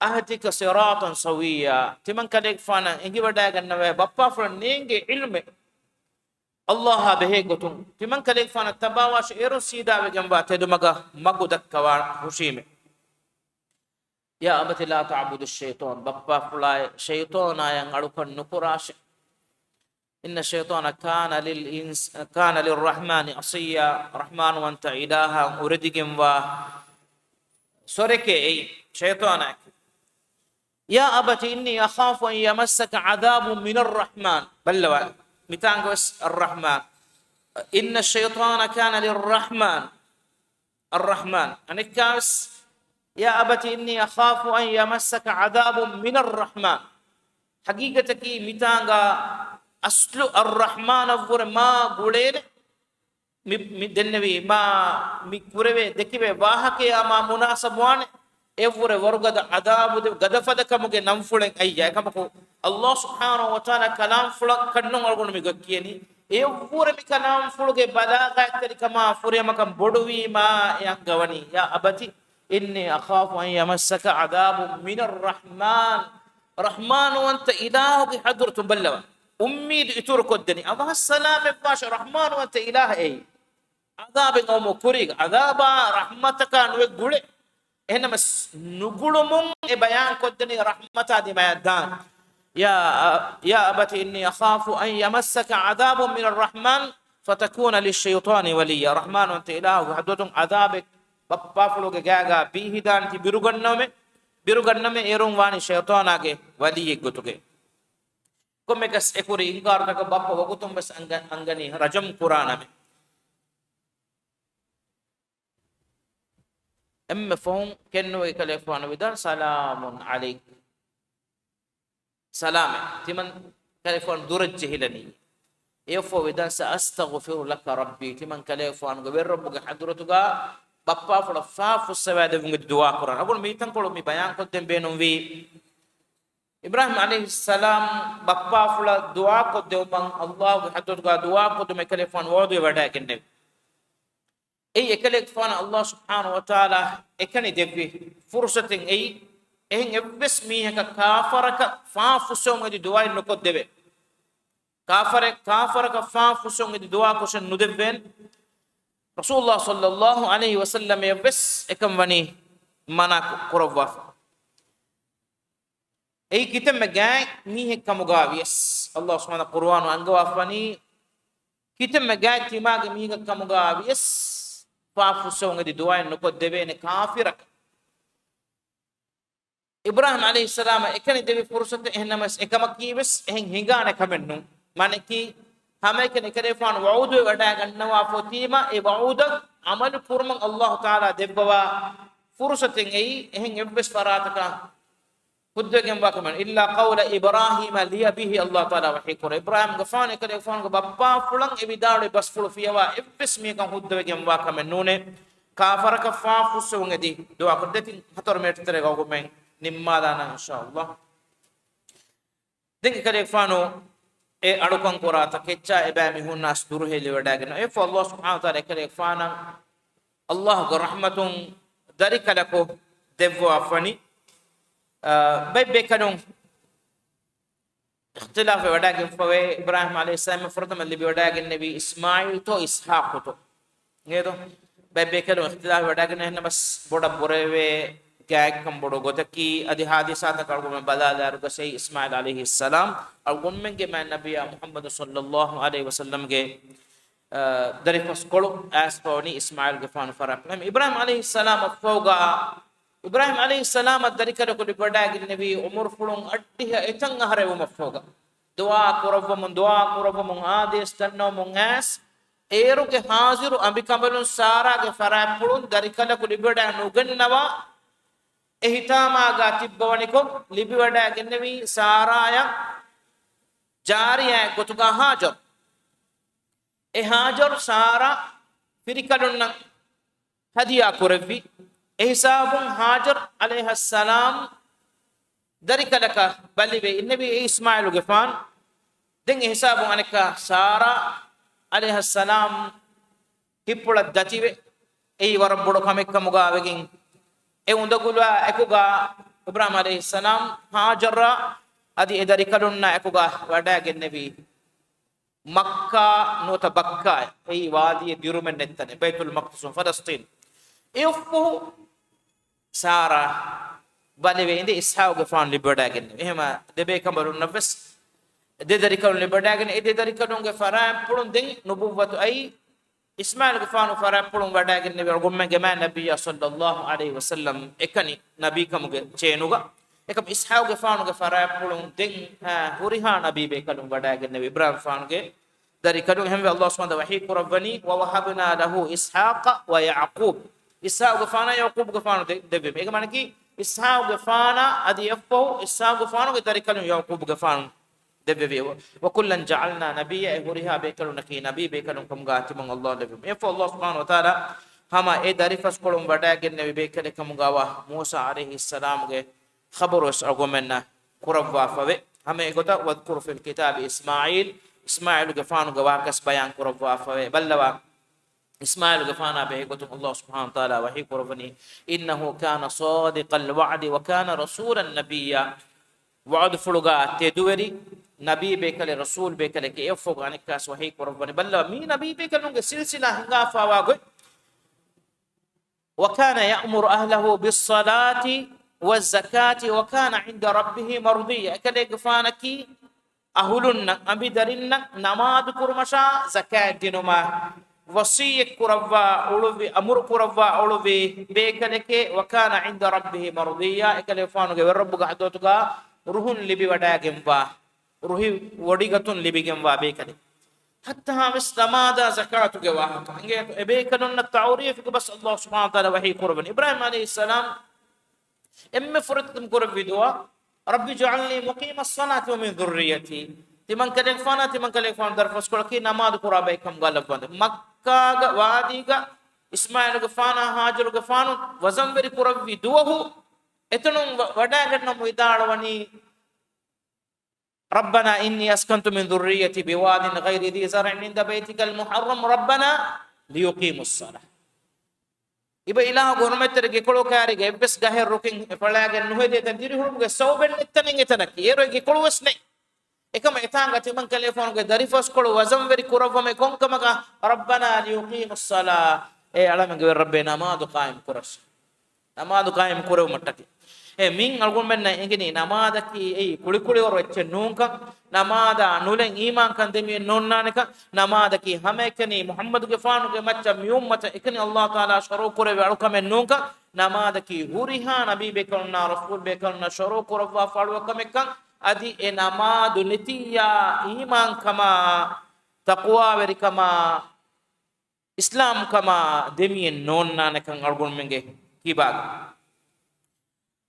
أهدك صراطا سويا." ތިމަން ކަލޭގެފާނަށް އެނގިވަޑައިގަންނަވައޭ، ބައްޕާފުޅަށް ނޭނގޭ ޢިލްމެއް ﷲ އާ ބެހޭ ގޮތުން، ތިމަން ކަލޭގެފާނަށް ތަބާވާށޭ، އޭރުން ސީދާވެގެންވާ ތެދުމަގަށް މަގު ދައްކަވާ ހުށީމެ. "يا أبت لا تعبد الشيطان." ބައްޕާފުޅާއޭ، ޝައިޠާނާޔަށް އަޅުކަން ނުކުރާށޭ. "إن الشيطان كان للإنس-، كان للرحمن عصيا." ރަޙްމާންވަންތަ އިލާހަށް އުރެދިގެންވާ ސޮރެކޭ އެއީ، ޝައިޠާނާއެކޭ. "يا أبت إني أخاف أن يمسك عذاب من الرحمن." ބައްލަވާ، މިތާނގަވެސް އައްރަޙްމާން. "إن الشيطان كان للرحمن." އައްރަޙްމާން. އަނެއްކާވެސް، "يا أبت إني أخاف أن يمسك عذاب من الرحمن." ޙަޤީޤަތަކީ މިތާނގާ އަސްލު އައްރަޙްމާނަށްވުރެ މާ ގުޅޭނެ. މި، މި ދެންނެވީ މާ، މި ކުރެވޭ ދެކެވޭ ވާހަކަޔާ މާ މުނާސަބުވާނެ. އެއްވުރެ ވަރުގަދަ ޢަޛާބު ދެ، ގަދަފަދަ ކަމުގެ ނަންފުޅެއް އައްޔާ. އެކަމަކު، ﷲ ސުބްޙާނަހޫ ވަތަޢާލާ ކަލާމްފުޅަށް ކަންނޫން އަޅުގަނޑު މި ގޮތް ކިޔަނީ. އެއަށްވުރެ މި ކަލާމްފުޅުގެ ބަލާޣަތްތެރިކަމާ ފުރިހަމަކަން ބޮޑުވީމާ އެ އަންގަވަނީ. "يا أبت إني أخاف أن يمسك عذاب من الرحمن." ރަޙްމާންވަންތަ އިލާހުގެ ޙަޟްރަތުން ބައްލަވާ. އުއްމީދު އިތުރުކޮށްދެނީ. އަވަހަށް ސަލާމަތްވާށޭ، ރަޙްމާންވަންތަ އިލާހަށް އެއީ. ޢަޛާބެއް އައުމު ކުރީގަ. ޢަޛާބާ ރަޙްމަތަކާ ނުއެއް ގުޅޭ. އެހެންނަމަސް ނުގުޅުމުން އެ ބަޔާންކޮށްދެނީ ރަޙްމަތާ ދިމާޔަށް ދާން. "يا، يا أبت إني أخاف أن يمسك عذاب من الرحمن فتكون للشيطان وليا." ރަޙްމާންވަންތަ އިލާހުގެ ޙަޟްރަތުން ޢަޛާބެއް ބައްޕާފުޅުގެ ގާގާ ބީހިދާނެތީ ބިރުގަންނަވަމޭ، ބިރުގަންނަމޭ އޭރުން ވާނީ ޝައިޠާނާގެ ވަލީއެއްގޮތުގައި. ކޮންމެއަކަސް އެކުރި އިންކާރުތަކަށް ބައްޕަ ވަގުތުން ވެސް އަންގަ-، އަންގަނީ ރަޖަމް ކުރާނަމޭ. އެންމެ ފަހުން ކެންނުވެ ކަލޭފާނު ވިދާން، "سلام عليكم." ސަލާމެއް. ތިމަން ކަލޭފާނު ދުރަށް ޖެހިލަނީ. އެއަށްފަހު ވިދާން، "سأستغفر لك ربي." ތިމަން ކަލޭފާނުގެ ވެރިރައްބުގެ ޙަޟްރަތުގަ ބައްޕާފުޅަށް ފާފަ ފުއްސަވާދެއްވުން އެދި ދުޢާ ކުރާން. އަޅުގަނޑު މިތަންކޮޅު މި ބަޔާންކޮށްދޭން ބޭނުންވީ. އިބްރާހީމް ޢަލައިހިއްސަލާމް ބައްޕާފުޅަށް ދުޢާކޮށްދެއްވުމަށް ﷲގެ ޙަޟްރަތުގަ ދުޢާކޮށްދުމަށް ކަލޭފާނު ވަޢުދުވެވަޑައިގެންނެވި. އެއީ އެކަލޭގެފާނަށް ﷲ ސުބްޙާނަހޫ ވަތަޢާލާ އެކަނި ދެއްވި ފުރުޞަތެއް އެއީ. އެހެން އެއްވެސް މީހަކަށް ކާފަރަކަށް ފާފަ ފުއްސެވުމަށް އެދި ދުޢާއެއް ނުކޮށްދެވޭ. ކާފަރެއް، ކާފަރަކަށް ފާފަ ފުއްސެވުމަށް އެދި ދުޢާ ކޮށެއް ނުދެއްވޭނެ. ރަސޫލުﷲ ޞައްލަﷲު ޢަލައިހި ވަސައްލަމަށްވެސް އެކަން ވަނީ މަނާ ކު-، ކުރައްވާފަ. އެއީ ކިތަންމެ ގާތް މީހެއް ކަމުގައި ވިޔަސް، ﷲ ސުބްޙާނަހޫ ޤުރުއާނު އަންގަވާފަވަނީ، ކިތަންމެ ގާތް ތިމާގެ މީހަކަށް ކަމުގައި ވިޔަސް، ފާފަ ފުއްސެވުން އެދި ދުޢާއެއް ނުކޮށްދެވޭނެ ކާފިރަކަށް. އިބްރާހީމް ޢަލައިހިއްސަލާމަށް އެކަނި ދެވި ފުރުޞަތެއް، އެހެންނަމަވެސް އެކަމަކީވެސް އެހެން ހިނގާނެ ކަމެއް ނޫން. މާނައަކީ، ހަމައެކަނި އެކަލޭގެފާނު ވަޢުދުވެވަޑައިގަންނަވާފަ އޮތީމަ، އެ ވަޢުދަށް ޢަމަލު ކުރުމަށް ﷲ ތަޢާލާ ދެއްވަވާ ފުރުޞަތެއް އެއީ. އެހެން އެއްވެސް ފަރާތަކަށް ހުއްދަވެގެންވާ ކަމެއް. "إلا قول إبراهيم لأبيه" ﷲ ތަޢާލާ ވަޙީ ކުރޭ. އިބްރާހީމްގެފާނު އެކަލޭގެފާނުގެ ބައްޕާފުޅަށް އެ ވިދާޅުވި ބަސްފުޅު ފިޔަވާ އެއްވެސް މީހަކަށް ހުއްދަވެގެންވާ ކަމެއް ނޫނޭ. ކާފަރަކަށް ފާފަ ފުއްސެވުން އެދި ދުޢާ ކުރުން. ދެތިން ހަތަރު މިނެޓް ތެރޭގަ އަޅުގަނޑުމެން ނިންމާލާނަން އިންޝާﷲ. ދެން އެކަލޭގެފާނު އެ އަޅުކަން ކުރާތާ ކެއްޗާ އެބައިމީހުންނާސް ދުރުހެލިވަޑައިގެން. އެއަށްފަހު ﷲ ސުބްޙާނަހޫ ވަތަޢާލާ އެކަލޭގެފާނަށް ﷲގެ ރަޙްމަތުން ދަރިކަލަކު ދެއްވާފަވަނީ. އާ، ބައެއް ބޭކަލުން އިޚްތިލާފެއް ވަޑައިގެންފަވޭ، އިބްރާހީމް ޢަލައިހިއްސަލާމް ފުރަތަމަ ލިބިވަޑައިގެންނެވީ އިސްމާޢީލްތޯ އިސްޙާޤުތޯ؟ އިނގޭތޯ؟ ބައެއް ބޭކަލުން އިޚްތިލާފެއް ވަޑައިގެން، އެހެންނަމަވެސް ބޮޑަށް ބުރަވެވޭ ގާތްކަން ބޮޑު ގޮތަކީ، އަދި ޙާދިސާތަކަށް އަޅުގަނޑުމެން ބަލާލާއިރު ގަސް އެއީ އިސްމާޢީލް ޢަލައިހިއްސަލާމް އަޅުގަނޑުމެންގެ މާތް ނަބިއްޔާ މުޙައްމަދު ޞައްލަﷲު ޢަލައިހި ވަސައްލަމްގެ، އާ، ދަރިފަސްކޮޅު އައިސްފަވަނީ އިސްމާޢީލްގެފާނު ފަރާތުން. އިބްރާހީމް ޢަލައިހިއްސަލާމް އަށްފަހުގަ، އިބްރާހީމް ޢަލައިހިއްސަލާމަށް ދަރިކަލަކު ލިބިވަޑައިގެންނެވީ ޢުމުރުފުޅުން އަށްޑިހަ އެތައް އަހަރެއް ވުމަށްފަހުގަ. ދުޢާ ކުރައްވަމުން، ދުޢާ ކުރައްވަމުން، އާދޭސް ދަންނަވަމުން އައިސް، އޭރުގެ ހާޒިރު އަނބިކަނބަލުން ސާރާގެ ފަރާތްޕުޅުން ދަރިކަލަކު ލިބިވަޑައި ނުގެންނަވާ އެހިތާމާގާ ތިއްބަވަނިކޮށް، ލިބިވަޑައިގެންނެވީ ސާރާޔަށް ޖާރިޔާއެއް ގޮތުގާ ހާޖަރު. އެ ހާޖަރު ސާރާ ފިރިކަލުންނަށް ހަދިޔާ ކުރެއްވި. އެހިސާބުން ހާޖަރު ޢަލައިހައްސަލާމް ދަރިކަލަކަށް ބަލިވެ އިންނެވީ އެ އިސްމާޢީލުގެފާނު. ދެން އެހިސާބުން އަނެއްކާ ސާރާ ޢަލައިހައްސަލާމް ހިތްޕުޅަށް ދަތިވެ، އެއީ ވަރަށް ބޮޑު ކަމެއްކަމުގާ ވެގެން، އެ އުނދަގުލާ އެކުގާ އިބްރާހީމް ޢަލައިހިއްސަލާމް ހާޖަރާ އަދި އެ ދަރިކަލުންނާ އެކުގާ ވަޑައިގެންނެވީ މައްކާ ނުވަތަ ބައްކާއެއް، އެއީ ވާދީއެއް ދިރުމެއް ނެތް ތަނެއް، ބައިތުލް މަޤްދިސުން ފަލަސްޠީން. އެއަށްފަހު ސާރާ ބަލިވެ އިނދެ އިސްޙާޤުގެފާނު ލިބިވަޑައިގެންނެވި. އެހެމަ ދެބޭކަނބަލުންނަށްވެސް ދެ ދަރިކަލުން ލިބިވަޑައިގެން، އެ ދެ ދަރިކަލުންގެ ފަރާތްޕުޅުން ދެން ނުބުއްވަތު އައީ އިސްމާޢީލުގެފާނު ފަރާތްޕުޅުން ވަޑައިގެންނެވި އަޅުގަނޑުމެންގެ މާތް ނަބިއްޔާ ޞައްލައްލާހު ޢަލައިހި ވަސައްލަމް އެކަނި ނަބީކަމުގެ ޗޭނުގަ. އެކަމް އިސްޙާޤުގެފާނުގެ ފަރާތްޕުޅުން ދެން، އާ، ހުރިހާ ނަބީ ބޭކަލުން ވަޑައިގެންނެވި އިބްރާހީމްގެފާނުގެ ދަރިކަލުން. އެހެންވެ، ﷲ ސުބްޙާނަހޫ ވަތަޢާލާ ވަޙީ ކުރައްވަނީ، "وَوَهَبْنَا لَهُ إِسْحَاقَ وَيَعْقُوبَ." އިސްޙާޤުގެފާނާ ޔަޢުޤޫބުގެފާނު ދެ-، ދެއްވީމަ. އޭގެ މާނައަކީ، އިސްޙާޤުގެފާނާ އަދި އެއަށްފަހު އިސްޙާޤުގެފާނުގެ ދަރިކަލުން ޔަޢުޤޫބުގެފާނު ދެއްވެވި. "وَكُلًّا جَعَلْنَا نَبِيًّا." އެ ހުރިހާ ބޭކަލުންނަކީ ނަބީ ބޭކަލުން ކަމުގާ ތިމަން ﷲ ދެއްވީމަ. އެއަށްފަހު ﷲ ސުބްޙާނަހޫ ވަތަޢާލާ ހަމަ އެ ދަރިފަސްކޮޅުން ވަޑައިގެންނެވި ބޭކަލެއް ކަމުގާވާ މޫސާ ޢަލައިހިއްސަލާމްގެ ޚަބަރުވެސް އަޅުގަނޑުމެންނަށް ކުރައްވާފަވޭ. ހަމަ އެގޮތަށް، "وَاذْكُر فِي الْكِتَابِ إِسْمَاعِيلَ." އިސްމާޢީލުގެފާނުގެ ވާހަކަސް ބަޔާން ކުރައްވާފަވޭ. ބައްލަވާ، އިސްމާޢީލުގެފާނާ ބެހޭގޮތުން ﷲ ސުބްޙާނަހޫ ވަތަޢާލާ ވަޙީ ކުރައްވަނީ، "إِنَّهُ كَانَ صَادِقَ الْوَعْدِ وَكَانَ رَسُولًا نَبِيًّا." ވަޢުދުފުޅުގާ ތެދުވެރި ނަބީ ބޭކަލެއް، ރަސޫލް ބޭކަލެކޭ. އެއަށްފަހު އަނެއްކާސް ވަޙީ ކުރައްވަނީ. ބައްލަވާ، މީ ނަބީ ބޭކަލުންގެ ސިލްސިލާ ހިނގާފާވާ ގޮތް. "وَكَانَ يَأْمُرُ أَهْلَهُ بِالصَّلَاةِ وَالزَّكَاةِ وَكَانَ عِندَ رَبِّهِ مَرْضِيًّا." އެކަލޭގެފާނަކީ އަހުލުންނަށް، އަނބިދަރިންނަށް ނަމާދު ކުރުމަށާ ޒަކާތް ދިނުމަށް ވަޞިއްޔަތް ކުރައްވާ އުޅުއްވި، އަމުރު ކުރައްވާ އުޅުއްވި ބޭކަލެކޭ. "وَكَانَ عِندَ رَبِّهِ مَرْضِيًّا." އެކަލޭގެފާނުގެ ވެރިރައްބުގެ ޙަޟްރަތުގާ ރުހުން ލިބިވަޑައިގެންވާ، ރުހި ވޮޑިގަތުން ލިބިގެންވާ ބޭކަލެއް. ހައްތާވެސް ނަމާދާ ޒަކާތުގެ ވާހަކަ އިނގޭތޯ، އެބޭކަލުންނަށް ތަޢުރީފުގެ ބަސް ﷲ ސުބްޙާނަހޫ ވަތަޢާލާ ވަޙީ ކުރައްވަނީ. އިބްރާހީމް ޢަލައިހިއްސަލާމް އެންމެ ފުރަތަމަ ކުރެއްވި ދުޢާ، "رَبِّ اجْعَلْنِي مُقِيمَ الصَّلَاةِ وَمِنْ ذُرِّيَّتِي." ތިމަން ކަލޭގެފާނާ، ތިމަން ކަލޭގެފާނު ދަރިފަސްކޮޅަކީ ނަމާދު ކުރާ ބައެއް ކަމުގާ ލައްވަންދެން. މައްކާގަ ވާދީގަ އިސްމާޢީލުގެފާނާ ހާޖަރުގެފާނު ވަޒަންވެރި ކުރެއްވި ދުވަހު އެތަނުން ވަ-، ވަޑައިގަންނަމުން ވިދާޅުވަނީ، "رَبَّنَا إِنِّي أَسْكَنْتُ مِنْ ذُرِّيَّتِي بِوَادٍ غَيْرِ ذِي زَرْعٍ عِنْدَ بَيْتِكَ الْمُحَرَّمِ رَبَّنَا لِيُقِيمُوا الصَّلَاةَ." އިބަ އިލާހުގެ ހުރުމަތްތެރި ގެކޮޅު ކައިރީގަ އެއްވެސް ގަހެއް ރުކެއް އެފަޅާގެން ނުހެދޭ ތަން ދިރިހުރުމުގެ ސަބަބެއް ނެތް ތަނެއް އެތަނަކީ. އޭރު އެ ގެކޮޅު ވެސް ނެތް. އެކަމަ އެތާނގަ ތިމަން ކަލޭފާނުގެ ދަރިފަސްކޮޅު ވަޒަންވެރި ކުރައްވަމޭ ކޮންކަމަކަށް؟ "رَبَّنَا لِيُقِيمُوا الصَّلَاةَ." އޭ އަޅަމެންގެ ވެރި ރައްބޭ، ނަމާދު ޤާއިމް ކުރައްސަ. ނަމާދު ޤާއިމް ކުރެވުމަށްޓަކައި. އެ މިން އަޅުގަނޑުމެންނަށް އެނގެނީ ނަމާދަކީ އެއީ ކުޅިކުޅިވަރު އެއްޗެއް ނޫންކަން، ނަމާދާ ނުލެން އީމާންކަން ދެމިއެއް ނޯންނާނެކަން، ނަމާދަކީ ހަމައެކަނި މުޙައްމަދުގެފާނުގެ މައްޗަށް މިއުއްމަތަށް އެކަނި ﷲ ތަޢާލާ ޝަރުޢު ކުރެއްވި އަޅުކަމެއް ނޫންކަން، ނަމާދަކީ ހުރިހާ ނަބީ ބޭކަލުންނާ ރަސޫލް ބޭކަލުންނާ ޝަރުޢު ކުރައްވާފާ އުޅުއްވި ކަމެއްކަން، އަދި އެ ނަމާދު ނެތިއްޔާ އީމާންކަމާ، ތަޤްވާވެރިކަމާ، އިސްލާމްކަމާ ދެމިއެއް ނޯންނާނެކަން އަޅުގަނޑުމެންގެ ކިބާގަ.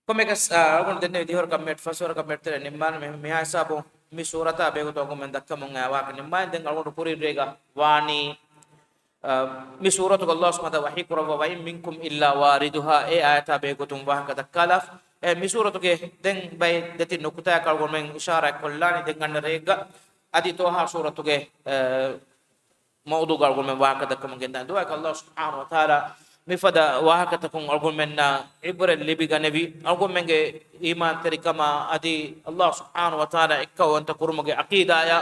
ކޮންމެއަކަސް، އާ، އަޅުގަނޑު ދެންނެވި ދިހަވަރަކަށް މިނެޓް ފަސްވަރަކަށް މިނެޓް ތެރޭ ނިންމާނެ. މި-، މިހާ ހިސާބުން މި ސޫރަތާ ބެހޭގޮތުން އަޅުގަނޑުމެން ދައްކަމުން އައި ވާހަކަ ނިންމާލަން. ދެން އަޅުގަނޑު ކުރިން ރޭގަ ވާނީ، އާ، މި ސޫރަތުގަ ﷲ ސުބްޙާނަހޫ ވަތަޢާލާ ވަޙީ ކުރައްވާ، "وَإِن مِّنكُمْ إِلَّا وَارِدُهَا" އެ އާޔަތާ ބެހޭގޮތުން ވާހަކަ ދައްކާލާފަ. އެ މި ސޫރަތުގެ ދެން ބައެއް ދެތިން ނުކުތާއަކަށް އަޅުގަނޑުމެން އިޝާރާތް ކޮށްލާނީ. ދެން އަންނަ ރެއެއްގަ އަދި ޠާހާ ސޫރަތުގެ، އާ، މައުޟޫޢުގަ އަޅުގަނޑުމެން ވާހަކަ ދައްކަމުން ގެންދާނެ. ދުޢާއަކަށް ﷲ ސުބްޙާނަހޫ ވަތަޢާލާ މިފަދަ ވާހަކަތަކުން އަޅުގަނޑުމެންނަށް ޢިބްރަތް ލިބިގަނެވި، އަޅުގަނޑުމެންގެ އީމާންތެރިކަމާ އަދި ﷲ ސުބްޙާނަހޫ ވަތަޢާލާ އެއްކައުވަންތަ ކުރުމުގެ ޢަޤީދާޔާ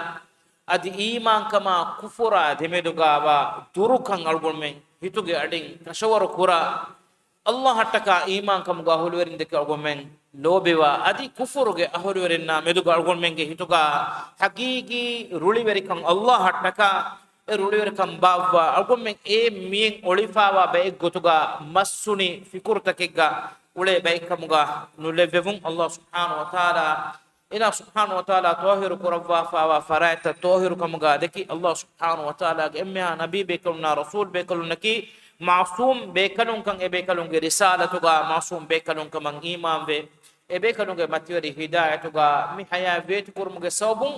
އަދި އީމާންކަމާ ކުފުރާ ދެމެދުގާވާ ދުރުކަން އަޅުގަނޑުމެން ހިތުގެ އަޑިން ކަށަވަރު ކުރާ، ﷲ އަށްޓަކާ އީމާންކަމުގެ އަހުލުވެރިންދެކެ އަޅުގަނޑުމެން ލޯބިވާ، އަދި ކުފުރުގެ އަހުލުވެރިންނާ މެދުގަ އަޅުގަނޑުމެންގެ ހިތުގަ ޙަޤީޤީ ރުޅިވެރިކަން ﷲ އަށްޓަކާ އެ ރުޅިވެރިކަން ބާއްވާ، އަޅުގަނޑުމެން އެ މިއެއް އޮޅިފާވާ ބައެއްގޮތުގަ މައްސުނި ފިކުރުތަކެއްގަ އުޅޭ ބައެއްކަމުގަ ނުލެއްވެވުން. ﷲ ސުބްޙާނަހޫ ވަތަޢާލާ އިލާހު ސުބްޙާނަހޫ ވަތަޢާލާ ޠާހިރު ކުރައްވާފައިވާ ފަރާތްތައް ޠާހިރު ކަމުގަ ދެއްކި، އަލްލާހު ސުބްޙާނަހޫ ވަތަޢާލާގެ އެންމެހާ ނަބީ ބޭކަލުންނާ ރަސޫލް ބޭކަލުންނަކީ މަޢުޞޫމް ބޭކަލުންކަން، އެ ބޭކަލުންގެ ރިސާލަތުގަ މަޢުޞޫމް ބޭކަލުންކަމަށް އީމާންވެ، އެ ބޭކަލުންގެ މަތިވެރި ހިދާޔަތުގަ މި ޙަޔާތް ވޭތުކުރުމުގެ ސަބަބުން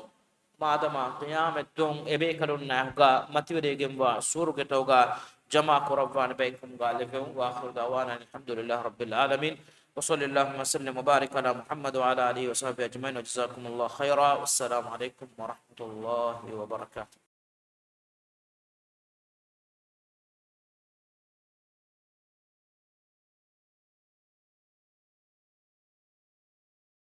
މާދަމާ ޤިޔާމަތްދުވަހު އެ ބޭކަލުންނާ އެކުގަ މަތިވެރިވެގެންވާ ސުވަރުގެތަކުގަ ޖަމާ ކުރައްވާނެ ބައެއްކަމުގަ ލެއްވެވުން. وآخر دعوانا أن الحمد لله رب العالمين، وصلى اللهم وسلم وبارك على محمد وعلى آله وصحبه أجمعين، وجزاكم الله خيرا، والسلام عليكم ورحمة الله وبركاته.